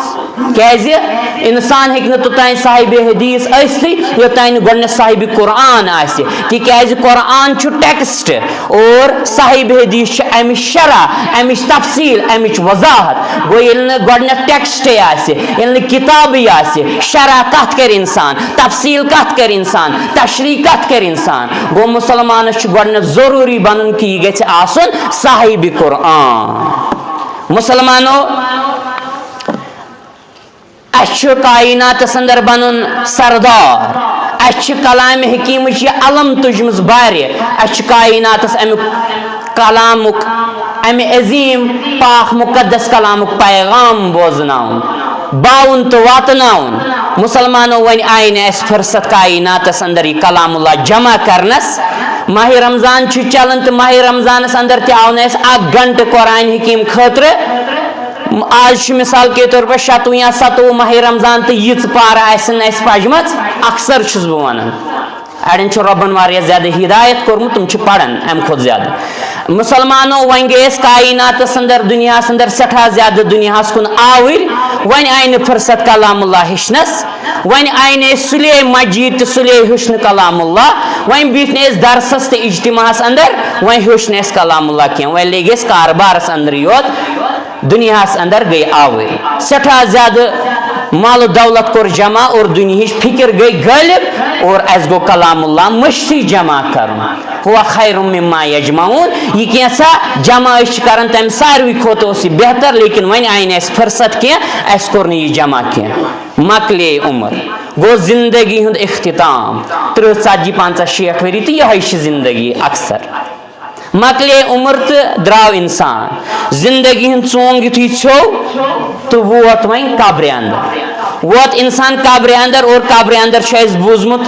کیازِ؟ انسان ہیٚکہِ نہٕ توٚتام صاحبِ حدیث ٲسِتھٕے، یوٚتام نہٕ گۄڈٕنیتھ صاحبِ قرآن آسہِ۔ تِکیازِ قرآن چھُ text اور صاحبِ حدیث چھُ امِچ شرح، امِچ تفصیل، امِچ وضاحت۔ گوٚو، ییٚلہِ نہٕ گۄڈٕنیتھ text آسہِ، ییٚلہِ نہٕ کِتابٕے آسہِ، شرح کتھ کرِ انسان، تفصیل کتھ کرِ انسان، تشریح کتھ کرِ انسان؟ گوٚو، مسلمانس چھُ گۄڈٕنیتھ ضروٗری بنُن کہِ یہِ گژھِ آسُن صاحبِ قرآن۔ مسلمانو، اسہِ چھُ کائناتس اندر بنُن سردار۔ اسہِ چھِ کلام حکیمٕچ یہِ علم تُجمٕژ بارِ۔ اسہِ چھُ کائناتس امیُک کلامُک، امہِ عظیم پاک مقدس کلامُک پیغام بوزناوُن، باوُن تہٕ واتناوُن۔ مسلمانو، وۄنۍ آیہِ نہٕ اسہِ فرصت کائناتس اندر یہِ کلام اللہ جمع کرنس۔ ماہِ رمضان چھُ چلان تہٕ ماہِ رمضانس اندر تہِ آو نہٕ اسہِ اکھ گھنٹہٕ قرآن حکیم خٲطرٕ۔ آز چھُ مثال کے طور پر شتوُہ یا ستوُہ ماہِ رمضان تہٕ یِژ پارٕ آسن اسہِ پجمژ، اکثر چھُس بہٕ ونان۔ اڑٮ۪ن چھُ رۄبن واریاہ زیادٕ ہدایت کوٚرمُت، تِم چھِ پران امہِ کھۄتہٕ زیادٕ۔ مسلمانو، وۄنۍ گٔے أسۍ کائناتس اندر، دُنیاہس اندر سٮ۪ٹھاہ زیادٕ دُنیاہس کُن آوٕرۍ، وۄنۍ آیہِ نہٕ فرصت کلام اللہ ہیٚچھنس، وۄنۍ آیہِ نہٕ أسۍ سُلے مسجد تہٕ سُلے ہیوٚچھ نہٕ کلام اللہ، وۄنۍ بیٖٹھۍ نہٕ أسۍ درسس تہٕ اجتماعس اندر، وۄنۍ ہیوٚچھ نہٕ اَسہِ کلام اللہ کینٛہہ، وۄنۍ لٔگۍ أسۍ کاربارس اندرٕے یوت۔ دُنیاہس اندر گٔے آوٕرۍ۔ سٮ۪ٹھاہ زیادٕ مال و دولت کوٚر جمع اور دُنیہٕچ فکر گٔے غٲلب اور اسہِ گوٚو کلام اللہ مٔشتٕے جمع کرُن۔ ہو خیر مما یجمعون۔ یہِ کینٛژھا جمع أسۍ چھِ کران، تمہِ ساروی کھۄتہٕ اوس یہِ بہتر، لیکن وۄنۍ آیہِ نہٕ اسہِ فرصت کینٛہہ، اسہِ کوٚر نہٕ یہِ جمع کینٛہہ۔ مۄکلے عمر، گوٚو زندگی ہُنٛد اختتام۔ ترٕٛہ، ژتجی، پنٛژاہ، شیٹھ ؤری تہٕ یِہوٚے چھِ زندگی اکثر۔ مۄکلے عمر تہٕ درٛاو انسان۔ زندگی ہُنٛد ژونگ یُتھُے ژھیوٚو تہٕ ووت وۄنۍ قبرِ اندر۔ ووت انسان قبرِ اندر اور قبرِ اندر چھُ اَسہِ بوٗزمُت،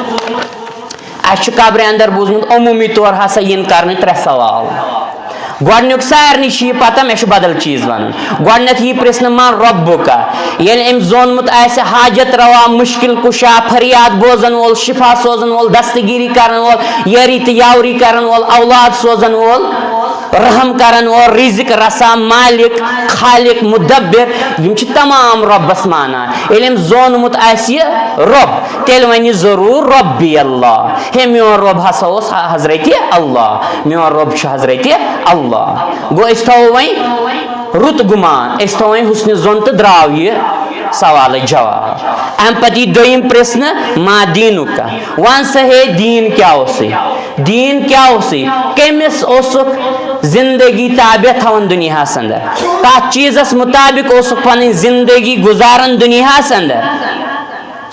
اَسہِ چھُ قبرِ اندر بوٗزمُت عموٗمی طور ہسا یِن کرنہٕ ترٛےٚ سوال۔ گۄڈٕنیُک، سارنٕے چھِ یہِ پتہ، مےٚ چھُ بدل چیٖز ونُن۔ گۄڈٕنیتھ یی پرژھنہٕ، من ربک؟ ییٚلہِ أمۍ زونمُت آسہِ حاجت روا، مشکل کشا، فریاد بوزن وول، شفا سوزن وول، دستگیری کرن وول، یٲری تہٕ یاوری کرن وول، اولاد سوزن وول، رحم کرن وول، رزق رسا، مالک، خالق، مدبر، یِم چھِ تمام رۄبس مانان۔ ییٚلہِ أمۍ زونمُت آسہِ یہِ رۄب، تیٚلہِ ونہِ ضروٗر ربی اللہ، ہے میون رۄب ہسا اوس حضرت اللہ، میون رۄب چھُ حضرت اللہ۔ گوٚو، أسۍ تھاوو وۄنۍ رُت گُمان، أسۍ تھاوو وۄنۍ حسنِ ظن تہٕ درٛاو یہِ سوالٕچ جواب۔ امہِ پتہٕ یی دوٚیِم پرژھنہٕ، ما دینک؟ ون سا ہے، دیٖن کیٛاہ اوسُے؟ دیٖن کیٛاہ اوسُے؟ کٔمِس اوسُکھ زندگی تابع تھاوان دُنیاہَس اندر؟ کَتھ چیٖزَس مُطابِق اوسُکھ پَنٕنۍ زندگی گُزاران دُنیاہَس اندر؟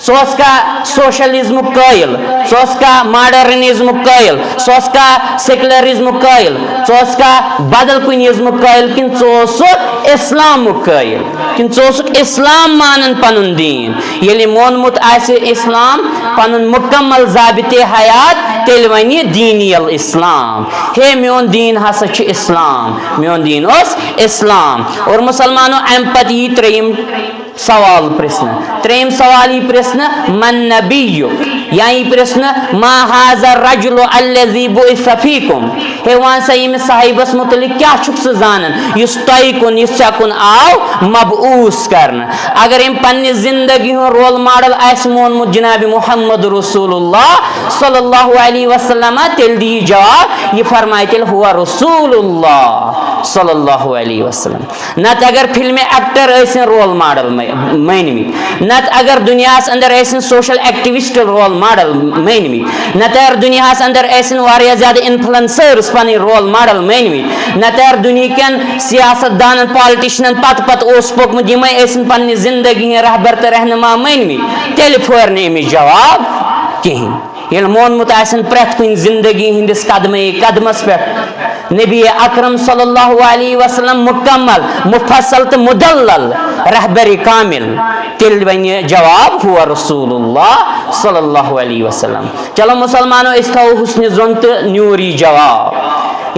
ژٕ اوسکھا سوشلزمُک قٲیِل؟ ژٕ اوسکھا ماڈرنزمُک قٲیِل؟ ژٕ اوسکھا سیکولرزمُک قٲیِل؟ ژٕ اوسکھا بدل کُنہِ ازمُک قٲیِل؟ کِنہٕ ژٕ اوسُکھ اسلامُک قٲیِل؟ کِنہٕ ژٕ اوسُکھ اسلام مانان پنُن دیٖن؟ ییٚلہِ مونمُت آسہِ اسلام پنُن مکمل ضابطِ حیات، تیٚلہِ ونہِ دیٖنی الاسلام، ہے میون دیٖن ہسا چھُ اسلام، میون دیٖن اوس اسلام۔ اور مسلمانو، امہِ پتہٕ یی ترٛیٚیِم سوال پرژھنہٕ۔ ترٛیٚیِم سوال یی پرژھنہٕ، من نبیُک؟ یا یی پرژھنہٕ، ما هذا الرجل الذي بعث فيكم؟ ہے وَن سا، ییٚمِس صاحبس مُتعلِق کیٛاہ چھُکھ ژٕ زانان، یُس تۄہہِ کُن، یُس ژےٚ کُن آو مبعوث کرنہٕ؟ اگر أمۍ پننہِ زندگی ہُنٛد رول ماڈل آسہِ مونمُت جناب محمد رسول اللہ صلی اللہ علیہ وسلم، تیٚلہِ دِیہِ جواب، یہِ فرمایہِ تیٚلہِ، ہُوَ رسول اللہ صلی اللہ علیہ وسلم۔ نتہٕ اگر فلمہِ ایکٹر ٲسِن رول ماڈل مٲ-، مٲنمٕتۍ، نتہٕ اگر دُنیاہس اندر ٲسِن سوشل ایکٹیوسٹ رول ماڈل مٲنمٕتۍ، نتہٕ اگر دُنیاہس اندر ٲسِن واریاہ زیادٕ انفلوئنسرز پنٕنۍ رول ماڈل مٲنمٕتۍ، نتہٕ اگر دُنیہکٮ۪ن سیاست دانن، پالٹیشنن پتہٕ پتہٕ اوس پوٚکمُت، یِمے ٲسِن پننہِ زندگی ہٕنٛدۍ رہبر تہٕ رہنما مٲنمٕتۍ، تیٚلہِ پھورِ نہٕ أمِس جواب کِہیٖنۍ۔ ییٚلہِ مونمُت آسن پرٛٮ۪تھ کُنہِ زندگی ہٕنٛدِس قدمے قدمس پٮ۪ٹھ نبی اکرم صلی اللہ علیہ وسلم مکمل، مفصل تہٕ مدلل رہبر کامل، تیٚلہِ ونہِ جواب، ہُوَ رسول اللہ صلی اللہ علیہ وسلم۔ چلو مسلمانو، أسۍ تھاوو حسنِ ظن تہٕ نیوٗر یہِ جواب۔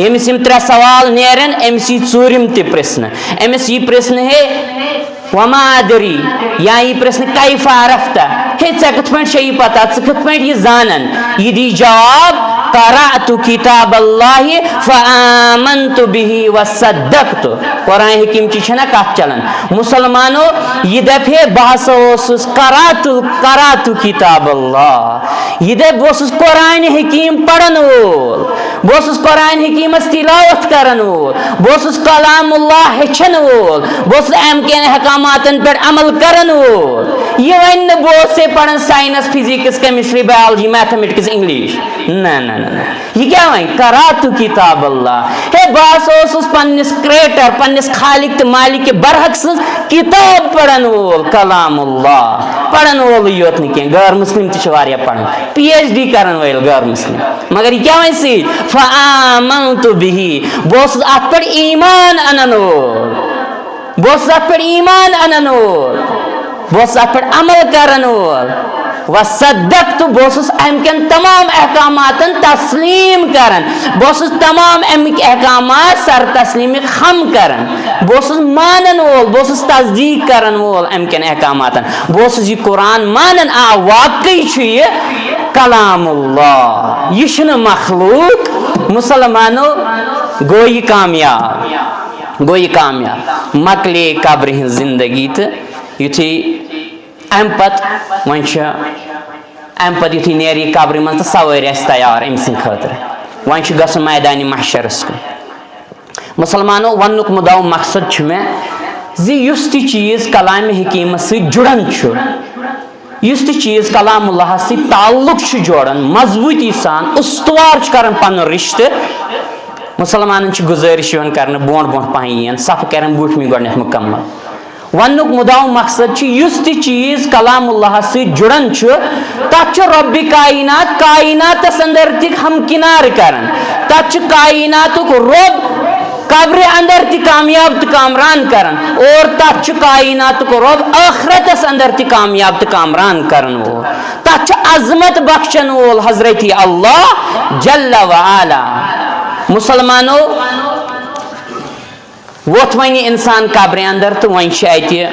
ییٚمِس یِم ترٛےٚ سوال نیرن، أمِس یی ژوٗرِم تہِ پرژھنہٕ۔ أمِس یی پرژھنہٕ، ہے، وما ادری، یا یہِ پرژھنہٕ، کیف عرفت؟ ہے، ژےٚ کِتھ پٲٹھۍ چھےٚ یہِ پتہ؟ ژٕ کِتھ پٲٹھۍ یہِ زانان؟ یہِ دی جواب، قرأت کتاب اللہ فآمنت به وصدقت۔ قرآن حکیم چی چھنا کتھ چلان۔ مسلمانو، یہِ دپہِ ہے، بہٕ ہسا اوسُس، قرأت، قرأت کتاب اللہ۔ یہِ دپہِ، بہٕ اوسُس قرآن حکیم پرن وول۔ بہٕ اوسُس قرآن حکیمس تلاوت کرن وول، بہٕ اوسُس کلام اللہ ہیٚچھن وول، بہٕ اوسُس امہِ کٮ۪ن احکاماتن پٮ۪ٹھ عمل کرن وول۔ یہِ ونہِ نہٕ بہٕ اوسُس ہے پران science, physics, chemistry, biology, mathematics, English. نہ، نہ، نہ، نہ۔ یہِ کیٛاہ ونہِ؟ قرأت کتاب اللہ۔ ہے، بہٕ ہسا اوسُس پننِس کریٹر، پننِس خالق تہٕ مالک برحق سٕنٛز کتاب پرن وول، کلام اللہ پرن وولٕے یوت نہٕ کینٛہہ، غٲر مسلم تہِ چھِ واریاہ پران، پی ایچ ڈی کرن وٲلۍ غٲر مسلم۔ مگر یہِ کیٛاہ وَنہِ سۭتۍ؟ فآمنت به، بہٕ اوسُس اَتھ پٮ۪ٹھ ایٖمان اَنَن وول، بہٕ اوسُس اَتھ پٮ۪ٹھ ایٖمان اَنَن وول، بہٕ اوسُس اَتھ پٮ۪ٹھ عمل کَرَن وول۔ وصدقت، بہٕ اوسُس اَمہِ کٮ۪ن تمام احکاماتَن تسلیٖم کَران، بہٕ اوسُس تمام اَمِکۍ احکامات سر تسلیٖمِ خم کَران، بہٕ اوسُس مانَن وول، بہٕ اوسُس تصدیٖق کَرَن وول اَمہِ کٮ۪ن احکاماتَن، بہٕ اوسُس یہِ قرآن مانَن، آ، واقعی چھُ یہِ کلام اللہ، یہِ چھُنہٕ مخلوق۔ مسلمانو، گوٚو یہِ کامیاب، گوٚو یہِ کامیاب۔ مۄکلے قبرِ ہٕنٛز زندگی تہٕ یُتھُے اَمہِ پتہٕ وۄنۍ چھِ، اَمہِ پتہٕ یُتھُے نیرِ یہِ قبرِ منٛز تہٕ سوٲرۍ آسہِ تیار أمۍ سٕنٛدِ خٲطرٕ۔ وۄنۍ چھُ گژھُن میدانِ محشرس کُن۔ مسلمانو، وننُک مُدعا و مقصد چھُ مےٚ زِ یُس تہِ چیٖز کلامِ حکیٖمس سۭتۍ جُڑان چھُ، یُس تہِ چیٖز کلام اللہس سۭتۍ تعلق چھُ جوڑان، مضبوٗطی سان استوار چھُ کران پنُن رشتہٕ، مسلمانن چھِ گُزٲرِش یِوان کرنہٕ، برونٛٹھ برونٛٹھ پہن یِیِن، صفہٕ کرن برونٛٹھمہِ گۄڈٕنٮ۪تھ مُکمل۔ وننُک مُدعا و مقصد چھُ، یُس تہِ چیٖز کلام اللہس سۭتۍ جُڑان چھُ، تتھ چھُ رۄبِ کائنات کائناتس اندر تہِ ہمکنار کران۔ تتھ چھُ کائناتُک رۄب قبرِ اندر تہِ کامیاب تہٕ کامران کران، اور تتھ چھُ کائناتُک رۄب ٲخرتس اندر تہِ کامیاب تہٕ کامران کرن وول۔ تتھ چھُ عظمت بخشن وول حضرت اللہ جل و علا۔ مسلمانو، ووت وۄنۍ یہِ انسان قبرِ اندر تہٕ وۄنۍ چھِ اتہِ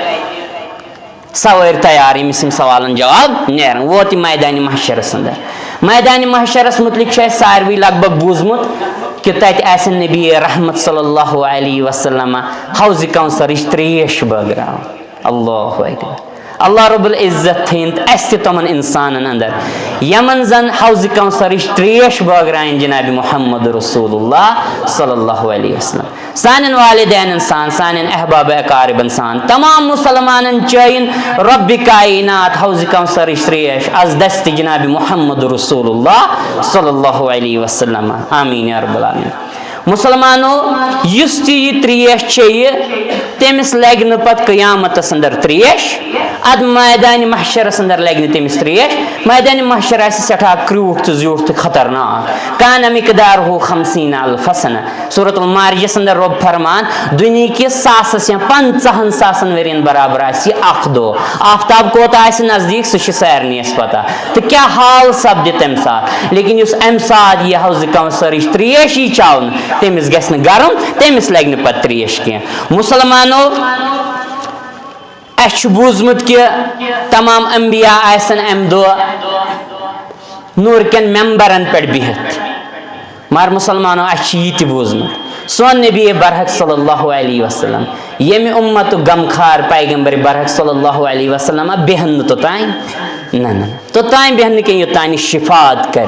سوٲرۍ تیار، ییٚمِس یِم سوالن جواب نیرن۔ ووت یہِ میدانِ محشرس اندر۔ میدانِ محشرس متعلق چھُ اسہِ ساروٕے لگ بگ بوٗزمُت کہِ تتہِ آسن نبی رحمت صلی اللہ علیہ وسلم حوضِ کوثرٕچ تریش بٲگراوان۔ اللہ اکبر۔ اللہ رب العزت تھٲیِن تہٕ اَسہِ تہِ تِمَن اِنسانَن اَندَر، یَمَن زَن حوض کوثرٕچ ترٛیش بٲگراوٕنۍ جناب محمد رسول اللہ صلی اللہ علیہ وسلم۔ سانٮ۪ن والدینَن سان، سانٮ۪ن احباب اقاربَن سان، تمام مُسلمانَن چٲیِن رب کائنات حوض کوثرٕچ ترٛیش از دست جناب محمد رسول اللہ صلی اللہ علیہ وسلم۔ آمین یا رب العالمین۔ مُسلمانو، یُس تہِ یہِ ترٛیش چیٚیہِ، تٔمِس لگہِ نہٕ پتہٕ قیامتس اندر ترٛیش۔ ادٕ میدانِ محشرس اندر لگہِ نہٕ تٔمِس ترٛیش۔ میدانِ محشر آسہِ سٮ۪ٹھاہ کرٛوٗٹھ تہٕ زیوٗٹھ تہٕ خطرناک۔ کان مقدارہ خمسین الف سنہ۔ سورۃ المعارجس اندر رۄب فرمان، دُنیہکِس ساسس یا پنٛژاہن ساسن ؤرین برابر آسہِ یہِ اکھ دۄہ۔ آفتاب کوتاہ آسہِ نزدیٖک، سُہ چھِ سارنٕے اَسہِ پتہ۔ تہٕ کیٛاہ حال سپدِ تَمہِ ساتہٕ؟ لیکن یُس اَمہِ ساتہٕ یہِ حوض کوثرٕچ ترٛیش یی چاونہٕ، تٔمِس گژھِ نہٕ گرم، تٔمِس لگہِ نہٕ پتہٕ ترٛیش کینٛہہ۔ مُسلمانو، اَسہِ چھُ بوٗزمُت کہِ تمام انبیاء آسن اَمہِ دۄہ نوٗر کٮ۪ن ممبرن پٮ۪ٹھ بِہِتھ۔ مگر مُسلمانو، اَسہِ چھُ یہِ تہِ بوٗزمُت، سون نبی برحق صلی اللہ علیہ وسلم، ییٚمہِ اُمتُک غمخار پیغمبر برحق صلی اللہ علیہ وسلم بیٚہن نہٕ توٚتام، نہ، نہ، نہ، توٚتام بیٚہن نہٕ کینٛہہ، یوٚتام یہِ شفاعت کرِ،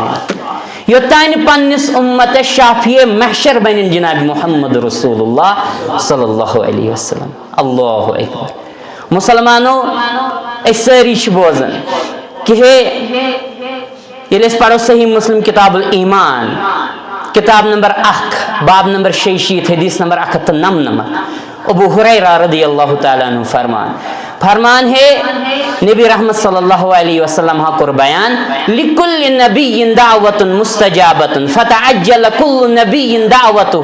یوٚتام نہٕ پننِس اُمتس شافیع محشر بنن جناب محمد رسول اللہ صلی اللہ علیہ وسلم۔ اللہ اکبر۔ مُسلمانو، أسۍ سٲری چھِ بوزان کہِ ہے، ییٚلہِ أسۍ پرو صحیح مسلم کتاب الایمان، کتاب نمبر اکھ، باب نمبر شیٚیہِ شیٖتھ، حدیث نمبر اکھ ہتھ تہٕ نمنمتھ، ابو ہریرہ رضی اللہ تعالیٰ عنہ فرمان، فرمان ہے، نبی رحمت صلی اللہ علیہ وسلم ہا کوٚر بیان، لکل نبی دعوت مستجابت فتعجل کل نبی دعوتہ،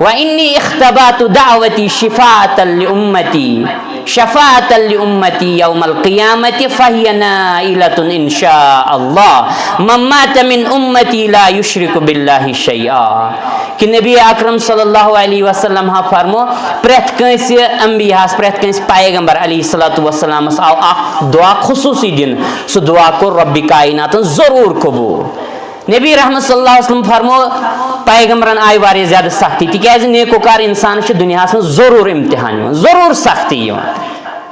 و انی اختبات دعوتی شفاعتا لامتی، شفاعتا لامتی یوم القیامت فہی نائلۃ ان شاء اللہ، من مات من امتی لا یشرک باللہ شیئا۔ کہ نبی اکرم صلی اللہ علیہ وسلم ہا فرمو، پرٛٮ۪تھ کٲنٛسہِ انبیاہس، پرٛٮ۪تھ کٲنٛسہِ پیغمبر علیہ الصلوۃ والسلامس آو اکھ دعا خصوصی دِنہٕ۔ سُہ دعا کوٚر رب کائناتن ضروٗر قبول۔ نبی رحمت صلی اللہ علیہ وسلم فرمو، پیغمبرن آیہِ واریاہ زیادٕ سختی، تِکیازِ نیکوکار انسانس چھِ دُنیاہس منٛز ضروٗر امتحان یِوان، ضروٗر سختی یِوان۔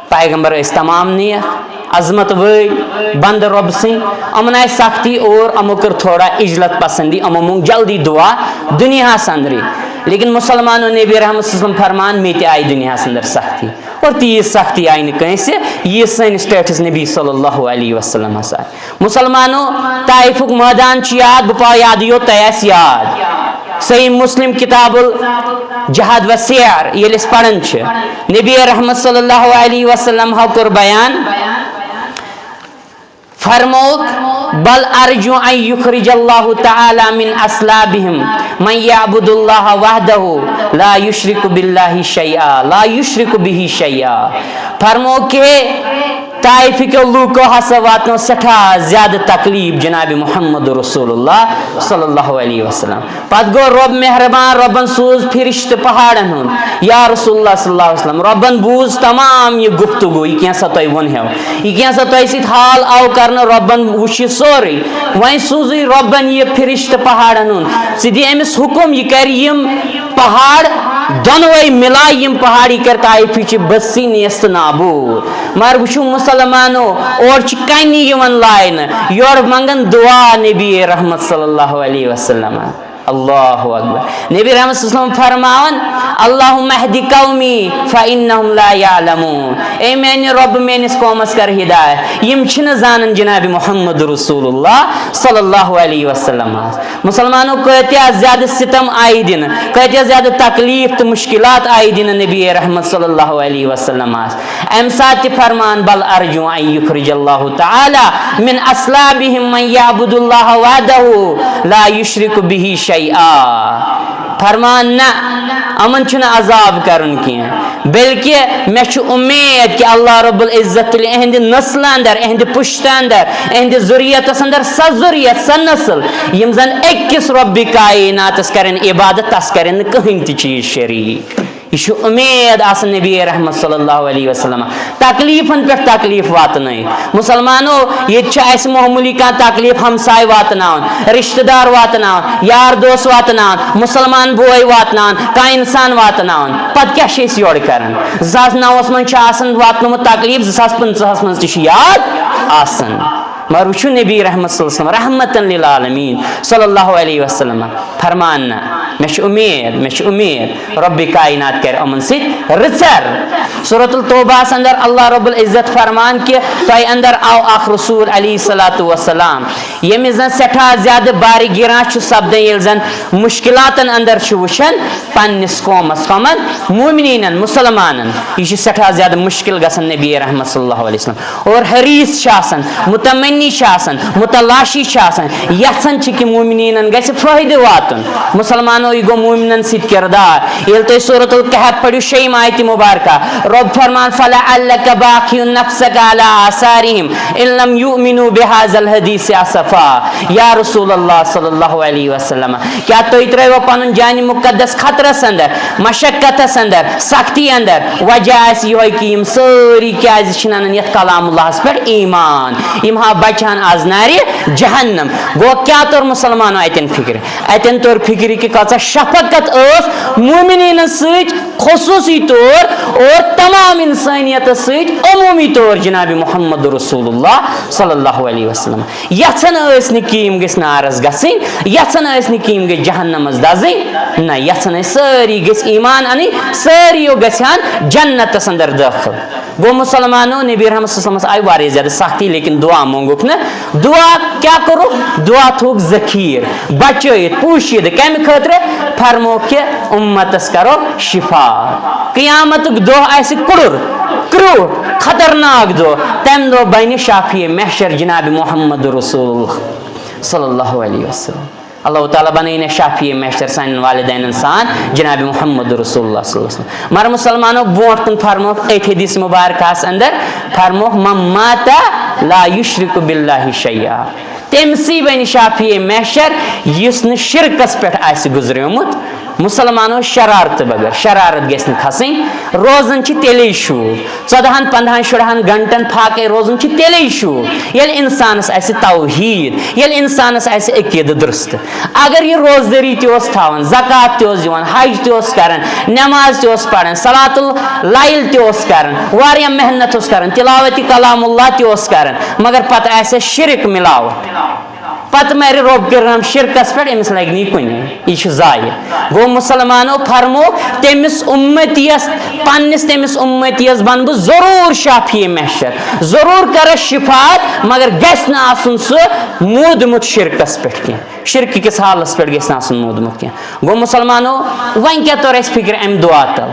پیغمبر ٲسۍ تمام نیک، عظمت وٲلۍ بندٕ رۄب سٕنٛدۍ، یِمن آیہِ سختی اور یِمو کٔر تھوڑا عجلت پسندی، یِمو مونگ جلدی دعا دُنیاہس اندرٕے۔ لیکن مُسلمانو، نبی رحمت صلی اللہ علیہ وسلم فرمان، مےٚ تہِ آیہِ دُنیاہس اندر سختی، اور تیٖژ سختی آیہِ نہٕ کٲنٛسہِ، ییٖژ سٲنِس ٹٲٹھِس نبی صلی اللہ علیہ وسلمس آیہِ۔ مُسلمانو، طائفُک مٲدان چھُ یاد، بہٕ پاو یاد، یوٚت تۄہہِ آسہِ یاد۔ صحیح مسلم کتاب الجہاد و سیر ییٚلہِ أسۍ پران چھِ، نبی رحمت صلی اللہ علیہ وسلم ہا کوٚر بیان، فرمووُکھ، بل ارجو ان یخرج اللہ تعالی من اصلابہم من یعبد اللہ وحدہ لا یشرک باللہ شیئا، لا یشرک بہ شیئا۔ فرمووُکھ کہ طائفہٕ کیو لوٗکو ہسا واتنٲو سٮ۪ٹھاہ زیادٕ تکلیٖف جناب محمد رسول اللہ صلی اللہ علیہ وسلم۔ پتہٕ گوٚو رۄب مہربان، رۄبن سوٗز فرشتہٕ پہاڑن ہُنٛد۔ یا رسول اللہ صلی اللہ علیہ وسلم، رۄبن بوٗز تمام یہِ گفتگو، یہِ کینٛہہ سا تۄہہِ ووٚنہو، یہِ کینٛہہ سا تۄہہِ سۭتۍ حال آو کرنہٕ، رۄبن وُچھ یہِ سورُے۔ وۄنۍ سوٗزٕے رۄبن یہِ فرشتہٕ پہاڑن ہُنٛد، ژٕ دِ أمِس حُکم، یہِ کرِ یِم پہاڑ دۄنوَے مِلاے، یِم پہاڑ، یہِ کرِ طائفٕچہِ بستی نیست نابود۔ مگر وٕچھِو مُسلمانو، اورٕ چھِ کَنہِ یِوان لاینہٕ، یورٕ منٛگان دُعا نبی رحمت صلی اللہ علیہ وسلم۔ اللہ اکبر۔ نبی رحمت صلی اللہ علیہ وسلم فرماوان، اللہم اہد قومی فانہم لا یعلمون۔ اے میانہِ رۄب، میٲنِس قومس کر ہدایت، یِم چھِنہٕ زانان جناب محمد رسول اللہ صلی اللہ علیہ وسلم۔ مُسلمانو، کۭتیاہ زیادٕ ستم آیہِ دِنہٕ، کۭتیاہ زیادٕ تکلیٖف تہٕ مُشکِلات آیہِ دِنہٕ نبی رحمت صلی اللہ علیہ وسلمس۔ اَمہِ ساتہٕ تہِ فرمان، بل ارجو ان یخرج اللہ تعالی من اصلابہم من یعبد اللہ وحدہ لا یشرک بہ شیئا۔ فرمان، نہ، یِمن چھُنہٕ عذاب کرُن کینٛہہ، بلکہ مےٚ چھُ اُمید کہِ اللہ رب العزت تُلہِ اِہنٛدِ نسلہٕ اندر، اِہنٛدِ پُشتہٕ اندر، اِہنٛدِ ذُریتس اندر سۄ ذُریت، سۄ نسل، یِم زن أکِس رۄبِ کائناتس کرن عبادت، تس کرن نہٕ کٕہٕنۍ تہِ چیٖز شریٖک۔ یہِ چھُ اُمید آسان نبی رحمت صلی اللہ علیہ وسلم تکلیفن پٮ۪ٹھ تکلیف واتنٲیِتھ۔ مسلمانو، ییٚتہِ چھُ اَسہِ معموٗلی کانٛہہ تکلیف ہمساے واتناوان، رشتہٕ دار واتناوان، یار دوس واتناوان، مسلمان بوے واتناوان، کانٛہہ انسان واتناوان۔ پتہٕ کیٛاہ چھِ أسۍ یورٕ کران؟ زٕ ساس نَوَس منٛز چھُ آسان واتنومُت تکلیف، زٕ ساس پٕنٛژٕہَس منٛز تہِ چھُ یاد آسان۔ مگر وٕچھِو نبی رحمت صلی اللہ علیہ وسلم، رحمتن للعالمین صلی اللہ علیہ وسلم فرمان، نہ، مےٚ چھِ اُمید، مےٚ چھِ اُمید رۄبِ کائنات کرِ یِمن سۭتۍ رٕژر۔ سورۃ التوبہس اندر اللہ رب العزت فرمان کہِ تۄہہِ اندر آو اکھ رسول علیہ الصلوۃ والسلام، ییٚمِس زن سٮ۪ٹھاہ زیادٕ بارِ گِراں چھُ سپدان، ییٚلہِ زن مشکلاتن اندر چھُ وٕچھان پننِس قومس، کمن؟ مومنیٖنن، مسلمانن۔ یہِ چھُ سٮ۪ٹھاہ زیادٕ مشکل گژھان نبی رحمت صلی اللہ علیہ وسلم۔ اور حریص چھِ آسان، متمنی چھِ آسان، متلاشی چھِ آسان، یژھان چھِ کہِ مومنیٖنن گژھِ فٲیدٕ واتُن۔ مسلمانو، یہِ گوٚو مومنن سۭتۍ کردار۔ ییٚلہِ تۄہہِ سورۃ الکہف پٔرِو، شیٚیِم آیتِ مبارکہ، رۄب فرمان، فلعلک باخع نفسک علی آثارہم ان لم یؤمنوا بہذا الحدیث اسفا۔ یا رسول اللہ صلی اللہ علیہ وسلم، کیٛاہ تُہۍ ترٛٲیوا پنُن جانِ مقدس خطرس اندر، مشقتس اندر، سختی اندر؟ وجہ آسہِ یِہوٚے کہِ یِم سٲری کیٛازِ چھِنہٕ انان یتھ کلام اللہس پٮ۪ٹھ ایمان؟ یِم ہا بچہٕ ہن از نارِ جہنم۔ گوٚو کیٛاہ توٚر مسلمانو اتٮ۪ن فکرِ؟ اتٮ۪ن توٚر فکرِ کہِ کۭژاہ شفقت ٲس مومنیٖنن سۭتۍ خصوصی طور اور تمام انسانیتس سۭتۍ عمومی طور جناب محمد رسول اللہ صلی اللہ علیہ وسلم۔ یژھان ٲسۍ نہٕ کہِ یِم گٔژھۍ نارس گژھٕنۍ، یژھان ٲسۍ نہٕ کہِ یِم گٔژھۍ جہنمس دزٕنۍ، نہ، یژھان ٲسۍ سٲری گٔژھۍ ایمان انٕنۍ، سٲری گژھِ ہن جنتس اندر دٲخل۔ گوٚو مسلمانو، نبی رحمت صلی اللہ علیہ وسلمس آیہِ واریاہ زیادٕ سختی، لیکن دعا مونگُکھ نہٕ۔ دعا کیٛاہ کوٚرُکھ؟ دعا تھوٚوُکھ ذخیٖر، بچٲیِتھ، پوٗشِتھ۔ کمہِ خٲطرٕ؟ فرمووُکھ کہِ اُمتس کرو شفا۔ قیامتُک دۄہ آسہِ کُڑُر، کرٛوٗٹھ، خطرناک دۄہ۔ تمہِ دۄہ بنہِ شافیع محشر جناب محمد رسول اللہ صلی اللہ علیہ وسلم۔ اللہ تعالیٰ بنٲیِن اَسہِ شافیع محشر سانٮ۪ن والدینن سان جناب محمد رسول اللہ صلی اللہ علیہ وسلم۔ مگر مسلمانو، برونٛٹھ کُن فرمووُکھ أتھۍ حدیث مبارکس اندر، فرمووُکھ، من مات لا یشرک باللہ شیئا۔ تٔمۍ سٕے بنہِ شافیع محشر یُس نہٕ شرکس پٮ۪ٹھ آسہِ گُزریومُت۔ مسلمانو، شرارتہٕ بغٲر، شرارت گژھِ نہٕ کھسٕنۍ۔ روزان چھِ تیٚلے شوٗب، ژۄدہن، پنٛدہن، شُرہن گنٹن فاقے روزُن چھُ تیٚلے شوٗب، ییٚلہِ انسانس آسہِ توحیٖد، ییٚلہِ انسانس آسہِ عقیٖدٕ درست۔ اگر یہِ روزدٲری تہِ اوس تھاوان، زکوٰۃ تہِ اوس دِوان، حج تہِ اوس کران، نماز تہِ اوس پران، صلاۃ اللیل تہِ اوس کران، واریاہ محنت اوس کران، تلاوت کلام اللہ تہِ اوس کران، مگر پتہٕ آسہِ شرک ملاوت، پتہٕ مرِ رۄب کٔرِنَم شرکس پٮ۪ٹھ، أمِس لگہِ نہٕ یہِ کُنے، یہِ چھُ ضایع۔ گوٚو مسلمانو، فرمو، تٔمِس اُمتیَس، پننِس تٔمِس اُمتیَس بنہٕ بہٕ ضروٗر شافیع محشر، ضروٗر کرس شفاعت، مگر گژھِ نہٕ آسُن سُہ موٗدمُت شرکس پٮ۪ٹھ کینٛہہ، شرکہِ کِس حالس پٮ۪ٹھ گژھِ نہٕ آسُن موٗدمُت کینٛہہ۔ گوٚو مسلمانو، وۄنۍ کیٛاہ توٚر اَسہِ فکرِ امہِ دعا تل؟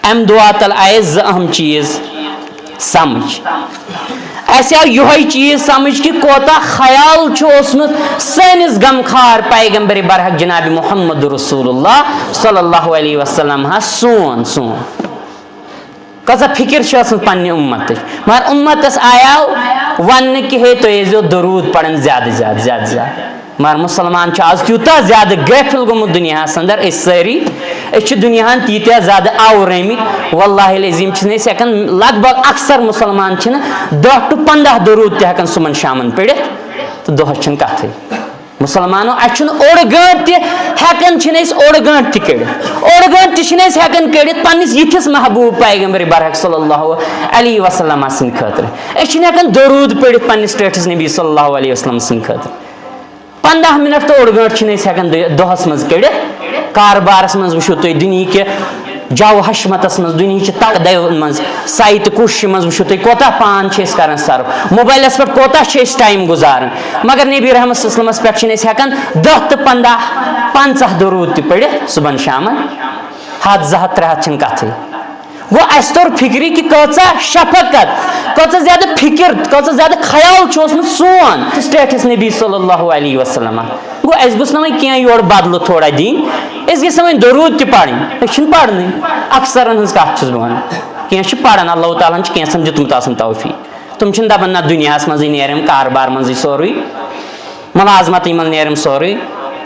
امہِ دعا تل آیہِ زٕ اہم چیٖز سمجھ۔ اسہِ آو یِہوٚے چیٖز سمجھ کہِ کوتاہ خیال چھُ اوسمُت سٲنِس غمخار پیغمبر برحق جناب محمد رسول اللہ صلی اللہ علیہ وسلم ہس سون، سون۔ کۭژاہ فکر چھِ ٲسمٕژ پننہِ اُمتٕچ۔ مگر اُمتس آیاو وننہٕ کہِ ہے، تُہۍ ٲسۍزیو درود پران زیادٕ، زیادٕ، زیادٕ، زیادٕ۔ مگر مسلمان چھُ آز تیوٗتاہ زیادٕ غٲفِل گوٚمُت دُنیاہَس اندر، أسۍ سٲری، أسۍ چھِ دُنیاہَن تیٖتیٛاہ زیادٕ آورٲمٕتۍ، واللہ العظیٖم چھِنہٕ أسۍ ہٮ۪کان، لگ بگ اکثر مسلمان چھِنہٕ دَہ to پنٛداہ درود تہِ ہٮ۪کان صُبحن شامَن پٔرِتھ، تہٕ دۄہَس چھِنہٕ کَتھٕے۔ مسلمانو، اَسہِ چھُنہٕ اوٚڑ گٲنٛٹہٕ تہِ ہٮ۪کان، چھِنہٕ أسۍ اوٚڑ گٲنٛٹہٕ تہِ کٔڑِتھ، اوٚڑ گٲنٛٹہٕ تہِ چھِنہٕ أسۍ ہٮ۪کان کٔڑِتھ پنٛنِس یِتھِس محبوٗب پیغمبر برحق صلی اللہ علیہ وسلم سٕنٛدِ خٲطرٕ۔ أسۍ چھِنہٕ ہٮ۪کان درود پٔرِتھ پنٛنِس ٹٲٹھِس نبی صلی اللہ علیہ وسلم سٕنٛدِ خٲطرٕ۔ پنٛداہ منٹ تہٕ اوٚڑ گٲنٛٹہٕ چھِنہٕ أسۍ ہٮ۪کان دُ-، دۄہَس منٛز کٔڑِتھ۔ کاربارَس منٛز وٕچھِو تُہۍ، دُنہِکہِ جاو ہشمتَس منٛز، دُنہِچہِ تقدیو منٛز، سعی تہٕ کوٗششہِ منٛز وٕچھِو تُہۍ، کوتاہ پان چھِ أسۍ کران صرف، موبایلَس پٮ۪ٹھ کوتاہ چھِ أسۍ ٹایم گُزاران۔ مگر نبی رحمت صلی اللہ علیہ وسلمَس پٮ۪ٹھ چھِنہٕ أسۍ ہٮ۪کان دَہ تہٕ پنٛداہ، پنٛژاہ درود تہِ پٔرِتھ صُبحن شامَن۔ ہَتھ، زٕ ہَتھ، ترٛےٚ ہَتھ چھِنہٕ کَتھٕے۔ گوٚو، اَسہِ توٚر فِکرِ کہِ کۭژاہ شفقت، کۭژاہ زیادٕ فِکر، کۭژاہ زیادٕ خیال چھُ اوسمُت سون ٹٲٹھِس نبی صلی اللہ علیہ وسلم۔ گوٚو، اَسہِ گوٚژھ نہ وۄنۍ کینٛہہ یورٕ بدلہٕ تھوڑا دِنۍ، أسۍ گژھِ نہ وۄنۍ درود تہِ پرٕنۍ، أسۍ چھِنہٕ پرنٕے۔ اکثرن ہٕنٛز کتھ چھُس بہٕ ونان، کینٛہہ چھِ پران، اللہ تعالیٰ ہن چھُ کینٛژن دیُتمُت آسان توفیق، تِم چھِنہٕ دپان نہ دُنیاہس منٛزٕے نیرٮ۪م، کاربار منٛزٕے سورُے، ملازمتٕے منٛز نیرٮ۪م سورُے۔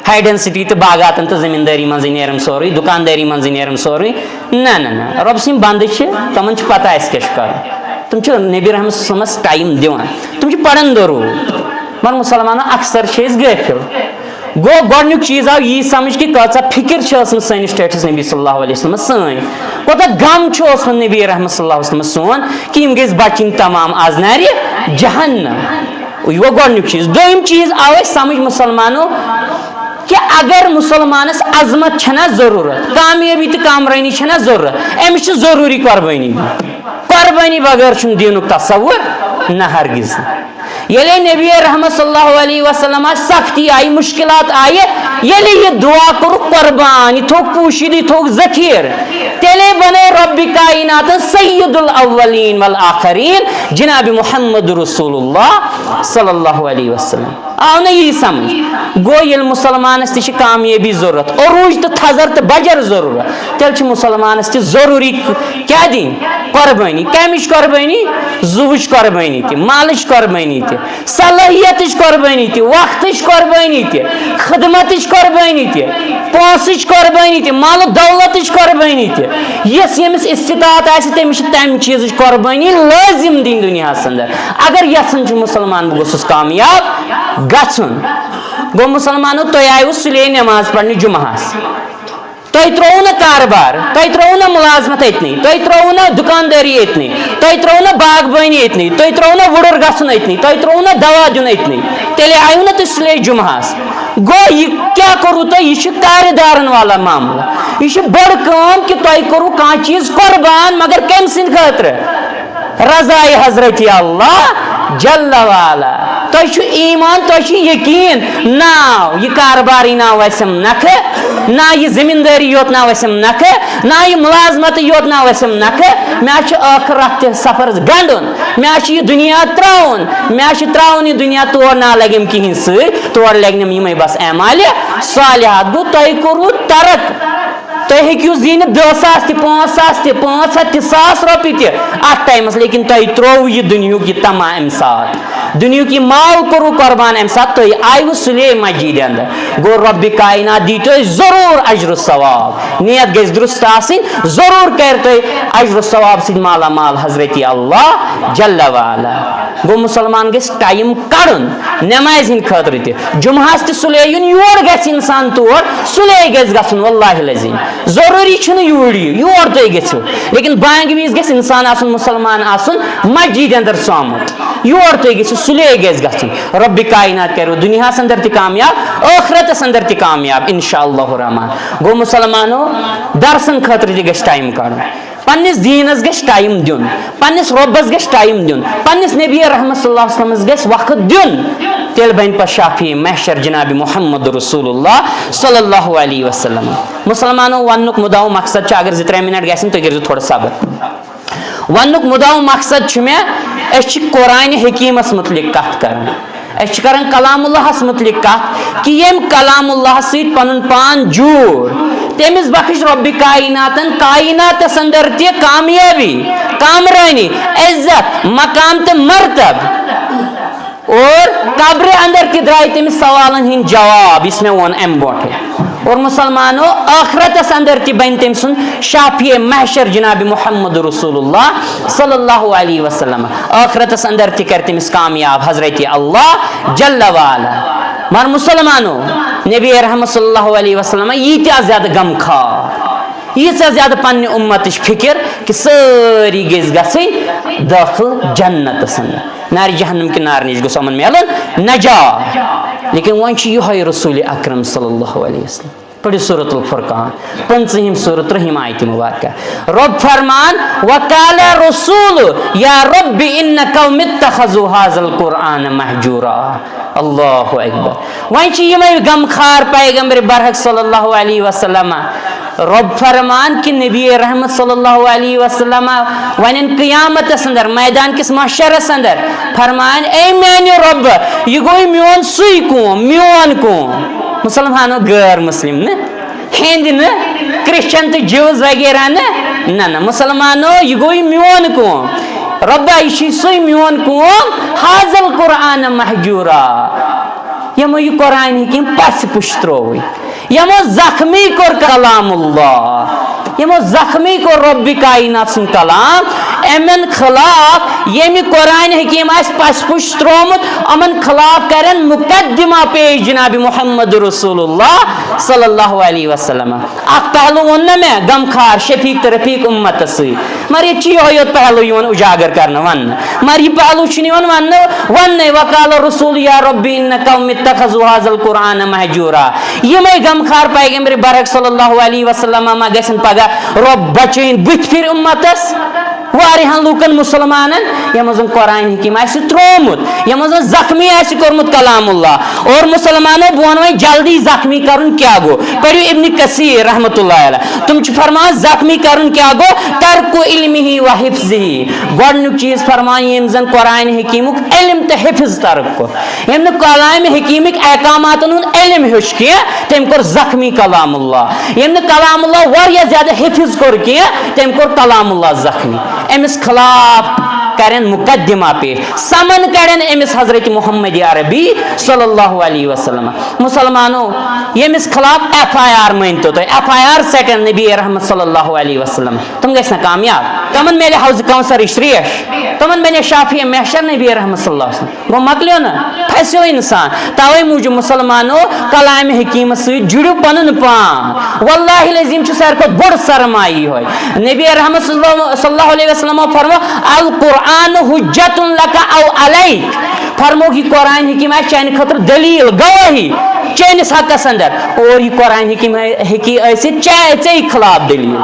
ہاے ڈینسٹی تہٕ باغاتن تہٕ زٔمیٖندٲری منٛزٕے نیرن سورُے، دُکاندٲری منٛزٕے نیرن سورُے۔ نہ، نہ، نہ، رۄب سٕنٛدۍ بنٛدٕ چھِ، تِمن چھِ پتہ اَسہِ کیٛاہ چھُ کرُن۔ تِم چھِ نبی رحمت صلی اللہ علیہ وسلمس ٹایم دِوان، تِم چھِ پران دروٗد۔ مگر مُسلمانو اکثر چھِ أسۍ غٲفِل۔ گوٚو گۄڈٕنیُک چیٖز آو یی سمجھ کہِ کۭژاہ فِکر چھِ ٲسمٕژ سٲنِس ٹٲٹھِس نبی صلی اللہ علیہ وسلمس سٲنۍ، کوٗتاہ غم چھُ اوسمُت نبی رحمت صلی اللہ علیہ وسلمس سون کہِ یِم گٔژھۍ بچٕنۍ تمام از نارِ جہنم۔ یہِ گوٚو گۄڈٕنیُک چیٖز۔ دوٚیِم چیٖز آو اَسہِ سمجھ مُسلمانو کہِ اگر مُسلمانس عظمت چھنہ ضروٗرت، کامیٲبی تہٕ کامرٲنی چھنہ ضروٗرت، أمِس چھِ ضروٗری قۄربٲنی دِنۍ۔ قۄربٲنی بغٲر چھُنہٕ دیٖنُک تصور نہ ہرگز۔ ییٚلے نبی رحمت صلی اللہ علیہ وسلم آسہِ، سختی آیہِ، مشکلات آیہِ، ییٚلہِ یہِ دعا کوٚرُکھ قۄربان، یہِ تھوٚوُکھ پوٗشِتھ، یہِ تھوٚوُکھ ذخیٖرٕ، تیٚلے بنے رۄبِ کائناتن سید الاولین والآخرین جناب محمد رسول اللہ صلی اللہ علیہ وسلم۔ آو نہ یی سمجھ؟ گوٚو ییٚلہِ مُسلمانس تہِ چھِ کامیٲبی ضروٗرت، عروٗج تہٕ تھزر تہٕ بجر ضروٗرت، تیٚلہِ چھِ مُسلمانس تہِ ضروٗری کیٛاہ دِنۍ؟ قۄربٲنی۔ کمِچ قۄربٲنی؟ زُوٕچ قۄربٲنی تہِ، مالٕچ قۄربٲنی تہِ، صلٲحیتٕچ قۄربٲنی تہِ، وقتٕچ قۄربٲنی تہِ، خدمتٕچ قۄربٲنی تہِ، پونٛسٕچ قۄربٲنی تہِ، مال و دولتٕچ قۄربٲنی تہِ۔ یۄس ییٚمِس استطاعت آسہِ، تٔمِس چھِ تمہِ چیٖزٕچ قۄربٲنی لٲزِم دِنۍ دُنیاہس اندر۔ اگر یژھان چھُ مُسلمان بہٕ گوٚژھُس کامیاب گژھُن، گوٚو مُسلمانو، تۄہہِ آیوٕ سُلے نٮ۪ماز پرنہِ جُمعہس۔ تۄہہِ ترٛووُ نہٕ کاربار، تۄہہِ ترٛووُ نہٕ مُلازمت أتنٕے، تۄہہِ ترٛووُ نہٕ دُکاندٲری أتنٕے، تۄہہِ ترٛووُ نہٕ باغبٲنی أتنٕے، تۄہہِ ترٛووُ نہٕ وُڈُر گژھُن أتنٕے، تۄہہِ ترٛووُ نہٕ دوا دیُن أتنٕے، تیٚلے آیوُ نہٕ تُہۍ سُلے جُمعہس۔ گوٚو یہِ کیٛاہ کوٚروٕ تۄہہِ؟ یہِ چھُ کارِ دارن والا معاملہٕ۔ یہِ چھُ بٔڑ کٲم کہِ تۄہہِ کوٚروٕ کانٛہہ چیٖز قۄربان، مگر کَمہِ سٕنٛدِ خٲطرٕ؟ رضایہِ حضرت اللہ جل وعلا۔ تۄہہِ چھُ ایمان، تۄہہِ چھُ یقین، نہ یہِ کاربارٕے نہ وسم نکھٕ، نہ یہِ زمیٖندٲری یوت نہ وسم نکھٕ، نہ یہِ مُلازمتٕے یوت نہ وسم نکھٕ۔ مےٚ چھُ ٲخرت تہِ سفر گنڈُن، مےٚ چھُ یہِ دُنیا ترٛاوُن، مےٚ چھُ ترٛاوُن یہِ دُنیا، تور نہ لگٮ۪م کِہیٖنۍ سۭتۍ، تور لگنٮ۪م یِمے بس اعمالِ صالحات۔ گوٚو تۄہہِ کوٚروٕ ترک۔ تُہۍ ہیٚکِو زیٖنِتھ دَہ ساس تہِ، پانٛژھ ساس تہِ، پانٛژھ ہَتھ تہِ، ساس رۄپیہِ تہِ اَتھ ٹایمَس، لیکن تۄہہِ ترٛووُ یہِ دُنیُک یہِ طمع اَمہِ ساتہٕ۔ دُنیُک یہِ مال کوٚروُ قۄربان اَمہِ ساتہٕ، تُہۍ آیوُ سُلے مسجدِ اندر۔ گوٚو رۄبِ کائنات دی تۄہہِ ضروٗر اجر و ثواب۔ نیت گژھِ درست آسٕنۍ، ضروٗر کرِ تۄہہِ اجر و ثواب سۭتۍ مالا مال حضرت اللہ جل وعلا۔ گوٚو مُسلمان گژھِ ٹایم کڑُن نمازِ ہٕنٛدِ خٲطرٕ تہِ۔ جمعہس تہِ سُلے یُن، یور گژھِ انسان تور، سُلے گژھِ گژھُن، واللہ العظیم۔ ضروٗری چھُنہٕ یوٗرۍ یہِ، یور تُہۍ گٔژھِو۔ لیکن بانگہِ وِزِ گژھِ انسان آسُن، مُسلمان آسُن، مسجدِ اندر ژامُت۔ یور تُہۍ گٔژھِو، سُلے گژھِ گژھُن۔ رۄبِ کائنات کرِوٕ دُنیاہس اندر تہِ کامیاب، ٲخرتس اندر تہِ کامیاب، انشاءاللہ الرحمن۔ گوٚو مُسلمانو، درسن خٲطرٕ تہِ گژھِ ٹایم کڑُن۔ پننِس دیٖنس گژھِ ٹایم دیُن، پننِس رۄبس گژھِ ٹایم دیُن، پننِس نبی رحمت صلی اللہ علیہ وسلمس گژھِ وقت دیُن۔ تیٚلہِ بنہِ پتہٕ شافی محشر جناب محمد رسول اللہ صلی اللہ علیہ وسلم۔ مُسلمانو، وننُک مُدعا و مقصد چھُ، اگر زٕ ترٛےٚ منٹ گژھن، تُہۍ کٔرزیٚو تھوڑا صبر۔ وننُک مُدعا و مقصد چھُ مےٚ، أسۍ چھِ قرآن حکیمس متعلق کتھ کران۔ أسۍ چھِ کران کلام اللہس متعلق کتھ کہِ ییٚمۍ کلام اللہس سۭتۍ پنُن پان جوٗڑ، تٔمِس بخش رۄبِ کائناتن کائناتس اندر تہِ کامیٲبی، کامرٲنی، عزت، مقام تہٕ مرتب۔ اور قبرِ اندر تہِ درٛاے تٔمِس سوالن ہٕنٛدۍ جواب، یُس مےٚ ووٚن امہِ برونٛٹھے۔ اور مُسلمانو، ٲخرتس اندر تہِ بنہِ تٔمۍ سُنٛد شافیع محشر جناب محمد رسول اللہ صلی اللہ علیہ وسلم۔ ٲخرتس اندر تہِ کرِ تٔمِس کامیاب حضرت اللہ جل وعلا۔ مگر مُسلمانو، نبی رحمت صلی اللہ علیہ وسلم ییٖتیٛاہ زیادٕ غمخوار، ییٖژاہ زیادٕ پننہِ اُمتٕچ فکر کہِ سٲری گٔژھۍ گژھٕنۍ دٲخل جنتس اندر۔ نارِ جہنم کہِ نارٕ نِش گوٚژھ یِمن میلُن نجات۔ لیکن وۄنۍ چھُ یِہوٚے رسول اکرم صلی اللہ علیہ وسلم۔ پٔرِو سورۃ الفرقان، پٕنٛژٕہِم سورہ، ترٛہِم آیتِ مبارکہ۔ رۄب فرمان، وقال رسول یا رب ان قوم اتخذوا هذا القرآن مهجورا۔ اللہ اکبر۔ وۄنۍ چھِ یِمے غمخوار پیغمبر برحق صلی اللہ علیہ وسلم۔ رۄب فرمان کہِ نبی رحمت صلی اللہ علیہ وسلم ونن قیامتس اندر، میدان کِس محشرس اندر، فرمان، اے میانہِ رۄب، یہِ گوٚو میون سُے قوم، میون قوم۔ مُسلمانو، غٲر مُسلِم نہٕ، ہیٚنٛدۍ نہٕ، کرسچن تہٕ جوز وغیرہ نہٕ، نہ نہ، مُسلمانو، یہِ گوٚو میون قوم۔ رۄبا، یہِ چھُے سُے میون قوم، هذا القرآن مهجورا۔ یِمو یہِ قرآن حکیم پژھِ پُش ترووٕے، یِمو زخمی کوٚر کلام اللہ، یِمو زخمی کوٚر رۄبِ کائنات سُنٛد کلام۔ یِمن خلاف ییٚمہِ قرآن حکیم آسہِ پژھِ پُش تروومُت، یِمن خلاف کرن مقدمہ پیش جناب محمد رسول اللہ صلی اللہ علیہ وسلم۔ اکھ پہلو ووٚن نہ مےٚ غمخار شفیق تہٕ رفیق امتس سۭتۍ، مگر ییٚتہِ چھُ یِہوٚے یوت پہلو یِوان اجاگر کرنہٕ وننہٕ، مگر یہِ پہلو چھُنہٕ یِوان وننہٕ، وننَے، وقال رسول یا رب ان قوم اتخذوا هذا القرآن مهجورا۔ یِمے غمخار پیغمبر برحق صلی اللہ علیہ وسلم ما گژھن پگاہ رۄب بچٲیِن بٕتھِ پھِرِ امتس، واریاہن لوٗکن مسلمانن، یِمن زن قرآن حکیم آسہِ تروومُت، یِمن زن زخمی آسہِ کوٚرمُت کلام اللہ۔ اور مسلمانو، بہٕ ونہٕ وۄنۍ جلدی زخمی کرُن کیٛاہ گوٚو۔ پٔرِو ابن کثیر رحمۃ اللہ علیہ، تِم چھِ فرماوان زخمی کرُن کیٛاہ گوٚو؟ ترک علمہ و حفظہ۔ گۄڈٕنیُک چیٖز فرماوان، ییٚمۍ زن قرآن حکیمُک علم تہٕ حفظ ترک کوٚر، ییٚمۍ نہٕ کلام حکیمٕکۍ احکاماتن ہُنٛد علم ہیوٚچھ کینٛہہ، تٔمۍ کوٚر زخمی کلام اللہ۔ ییٚمۍ نہٕ کلام اللہ واریاہ زیادٕ حفظ کوٚر کینٛہہ، تٔمۍ کوٚر کلام اللہ زخمی۔ أمِس خلاف کرن مقدمہ پیش، سمن کڑن أمِس حضرت محمد عربی صلی اللہ علیہ وسلم۔ مسلمانو، ییٚمِس خلاف ایف آئی آر مٲنۍ تو تُہۍ، ایف آئی آر ژٹن نبی رحمت صلی اللہ علیہ وسلم، تِم گژھِ نہ کامیاب۔ تِمن میلہِ حوض کوثرٕچ تریش، تِمن بنہِ شافی محشر نبی رحمت صلی اللہ علیہ وسلم۔ گوٚو مۄکلیو نہ؟ پھسیو انسان۔ توے موٗجوٗب مسلمانو، کلام حکیمس سۭتۍ جُڑِو پنُن پان۔ واللہ العظیم چھُ ساروی کھۄتہٕ بوٚڑ سرمایہِ یِہوٚے۔ نبی رحمت صلی اللہ، صلی اللہ علیہ وسلمو فرمو، القرآن حجت لک او علیک۔ فرموکھ، یہِ قرآن حکیم آسہِ چانہِ خٲطرٕ دلیل، گوٲہی چٲنِس حقس اندر۔ اور یہِ قرآن حکیم ہیٚکہِ ٲسِتھ چا-، ژےٚ خلاف دلیل۔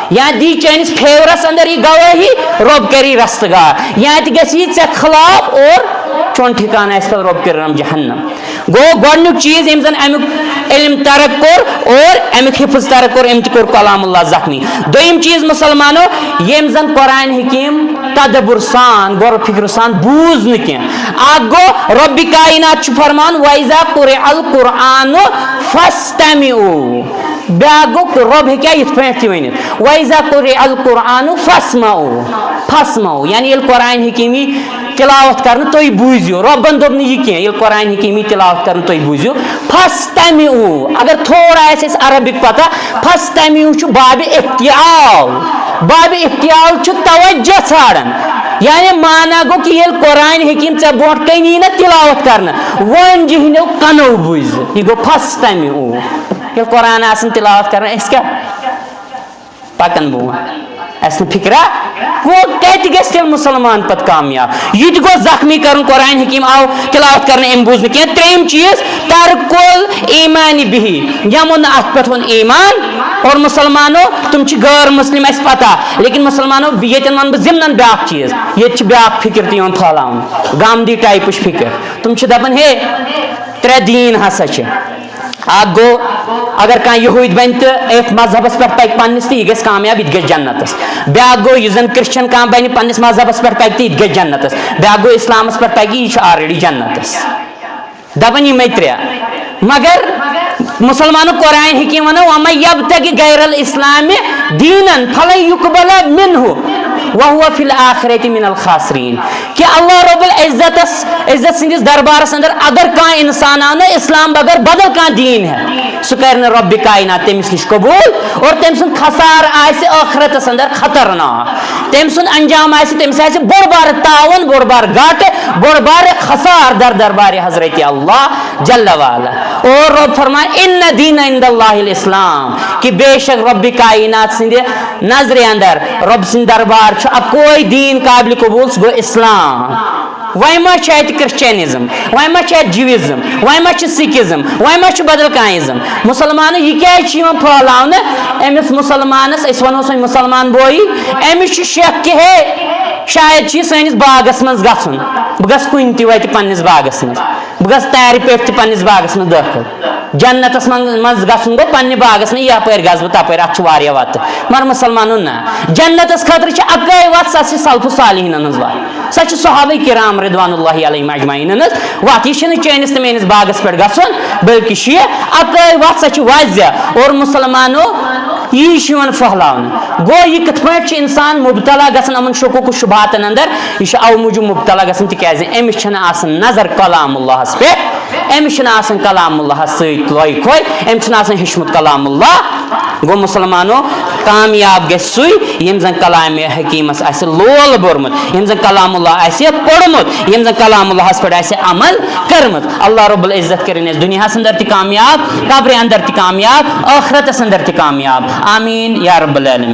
یا دی چٲنِس فیورس اندر یہِ گوٲہی، رۄب کری رستگار، یا تہِ گژھِ یہِ ژےٚ خلاف اور چون ٹھکانہٕ آسہِ پتہٕ رۄب کٔرِنم جہنم۔ گوٚو گۄڈٕنیُک چیٖز، ییٚمۍ زن امیُک علم ترک کوٚر اور امیُک حفظ ترک کوٚر، أمۍ تہِ کوٚر کلام اللہ زخمی۔ دوٚیِم چیٖز مسلمانو، ییٚمۍ زن قرآن حکیم تدبر سان، غور و فکر سان بوٗز نہٕ کینٛہہ۔ اکھ گوٚو، رۄبِ کائنات چھُ فرمان، وَإِذَا قُرِئَ الْقُرْآنُ فَاسْتَمِعُوا۔ بیٛاکھ گوٚو، رۄب ہیٚکہِ ہا یِتھ پٲٹھۍ تہِ ؤنِتھ، وَإِذَا قُرِئَ الْقُرْآنُ فَاسْمَعُوا، فَاسْمَعُوا، یعنی ییٚلہِ قرآن حکیٖمی تِلاوت کرنہٕ، تُہۍ بوٗزِو۔ رۄبن دوٚپ نہٕ یہِ کینٛہہ، ییٚلہِ قرآن حکیٖمی تِلاوت کرنہٕ، تُہۍ بوٗزِو۔ فَاسْتَمِعُوا، اگر تھوڑا آسہِ اَسہِ عربِک پتہ، فَاسْتَمِعُوا چھُ بابِ افتعال، بابِ افتعال چھُ توجہ ژھانڈان۔ یعنی معنی گوٚو کہِ ییٚلہِ قرآن حکیٖم ژےٚ برونٛٹھ کَنہِ یی نہ تِلاوت کرنہٕ، وۄنۍ جِہنیو کَنو بوٗزِ۔ یہِ گوٚو فَاسْتَمِعُوا۔ ییٚلہِ قرآن آسان تِلاوت کران، أسۍ کیٛاہ پکان برونٛٹھ؟ اَسہِ نہٕ فِکرا؟ گوٚو کَتہِ گژھِ تیٚلہِ مُسلمان پتہٕ کامیاب؟ یہِ تہِ گوٚو زخمی کرُن۔ قرآن حکیٖم آو تِلاوت کرنہٕ، أمۍ بوٗز نہٕ کینٛہہ۔ ترٛیٚیِم چیٖز، ترک الایمان بِہ، یِمو نہٕ اَتھ پٮ۪ٹھ ووٚن ایمان۔ اور مُسلمانو، تِم چھِ غٲر مُسلِم، اَسہِ پتہ، لیکن مُسلمانو، ییٚتٮ۪ن وَنہٕ بہٕ ضِمنن بیٛاکھ چیٖز۔ ییٚتہِ چھِ بیٛاکھ فِکر تہِ یِوان پھٔہلاونہٕ، گامدی ٹایپٕچ فِکر۔ تِم چھِ دَپان، ہے، ترٛےٚ دیٖن ہسا چھِ۔ اکھ گوٚو، اگر کانٛہہ یہوٗدۍ بنہِ تہٕ أتھۍ مذہبس پٮ۪ٹھ پکہِ پننِس تہٕ یہِ گژھِ کامیاب، یہِ تہِ گژھِ جنتس۔ بیٛاکھ گوٚو، یُس زن کرسچن کانٛہہ بنہِ پننِس مذہبس پٮ۪ٹھ پکہِ تہٕ یہِ تہِ گژھِ جنتس۔ بیٛاکھ گوٚو، اسلامس پٮ۪ٹھ پکہِ، یہِ چھُ already جنتس۔ دپان یِمے ترٛےٚ۔ مگر مسلمانُک قرآن حکیم ونان، "ومن یبتغ غیر الاسلام دینا فلن یقبل منہ وہو فی الآخرۃ من الخاسرین"۔ کہ اللہ رب العزتس، عزت سٕنٛدِس دربارس اندر اگر کانٛہہ انسان آو نہٕ اسلام بغٲر بدل کانٛہہ دیٖن ہٮ۪تھ، سُہ کرِ نہٕ رۄبِ کائنات تٔمِس نِش قبوٗل اور تٔمۍ سُنٛد خسارٕ آسہِ ٲخرتس اندر خطرناک۔ تٔمۍ سُنٛد انجام آسہِ، تٔمِس آسہِ بوٚڑ بارٕ تاوان، بوٚڑ بارٕ گاٹہٕ، بوٚڑ بارٕ خسارٕ در دربارِ حضرت اللہ جل وعلا۔ اور رۄب فرمایہِ، "ان دین عند اللہ الاسلام"، کہ بے شک رۄبِ کائنات سٕنٛدِ نظرِ اندر، رۄب سٕنٛدِ دربار چھُ اکوے دیٖن قابلِ قبوٗل، سُہ گوٚو اسلام۔ وۄنۍ ما چھِ اَتہِ کرسچنزم، وۄنۍ ما چھِ اَتہِ جوٗازم، وۄنۍ ما چھِ سکھزم، وۄنۍ ما چھُ بدل کانٛہہ ازم؟ مُسلمانہٕ یہِ کیٛازِ چھُ یِوان پھٔہلاونہٕ؟ أمِس مُسلمانس، أسۍ وَنوس وۄنۍ مُسلمان بویی، أمِس چھُ شک کہِ ہے، شاید چھُ یہِ سٲنِس باغس منٛز گژھُن، بہٕ گژھٕ کُنہِ تہِ وَتہِ پننِس باغس منٛز، بہٕ گژھٕ تارِ پٮ۪ٹھ تہِ پننِس باغس منٛز دٲخل۔ جنتس منٛز، منٛز گژھُن گوٚو پننہِ باغس منٛز، یپٲرۍ گژھٕ بہٕ تپٲرۍ، اتھ چھُ واریاہ وتہٕ۔ مگر مسلمانو نہ، جنتس خٲطرٕ چھِ اکٲے وتھ، سۄ چھِ سلف صالحینن ہٕنٛز وتھ، سۄ چھِ صحابہ کرام رضوان اللہ علیہم اجمعین ہٕنٛز وتھ۔ یہِ چھِنہٕ چٲنِس تہٕ میٲنِس باغس پٮ۪ٹھ گژھُن، بلکہِ چھِ یہِ اکٲے وتھ، سۄ چھِ واضح۔ اور مسلمانو، یی چھُ یِوان پھٔہلاونہٕ۔ گوٚو، یہِ کِتھ پٲٹھۍ چھُ انسان مبتلا گژھان یِمن شکوک و شبہاتن اندر؟ یہِ چھُ اوٕ موٗجوٗب مبتلا گژھان، تِکیازِ أمِس چھنہٕ آسان نظر کلام اللہس پٮ۪ٹھ۔ أمِس چھُنہٕ آسان کلام اللہس سۭتۍ لۄے کھوے، أمِس چھُنہٕ آسان ہیوٚچھمُت کلام اللہ۔ گوٚو مسلمانو، کامیاب گژھِ سُے، ییٚمۍ زن کلام حکیمس آسہِ لول بوٚرمُت، ییٚمۍ زن کلام اللہ آسہِ پوٚرمُت، ییٚمۍ زن کلام اللہس پٮ۪ٹھ آسہِ عمل کٔرمٕژ۔ اللہ رب العزت کٔرِنۍ أسۍ دُنیاہس اندر تہِ کامیاب، قبرِ اندر تہِ کامیاب، ٲخرتس اندر تہِ کامیاب۔ آمین یا رب العالمین۔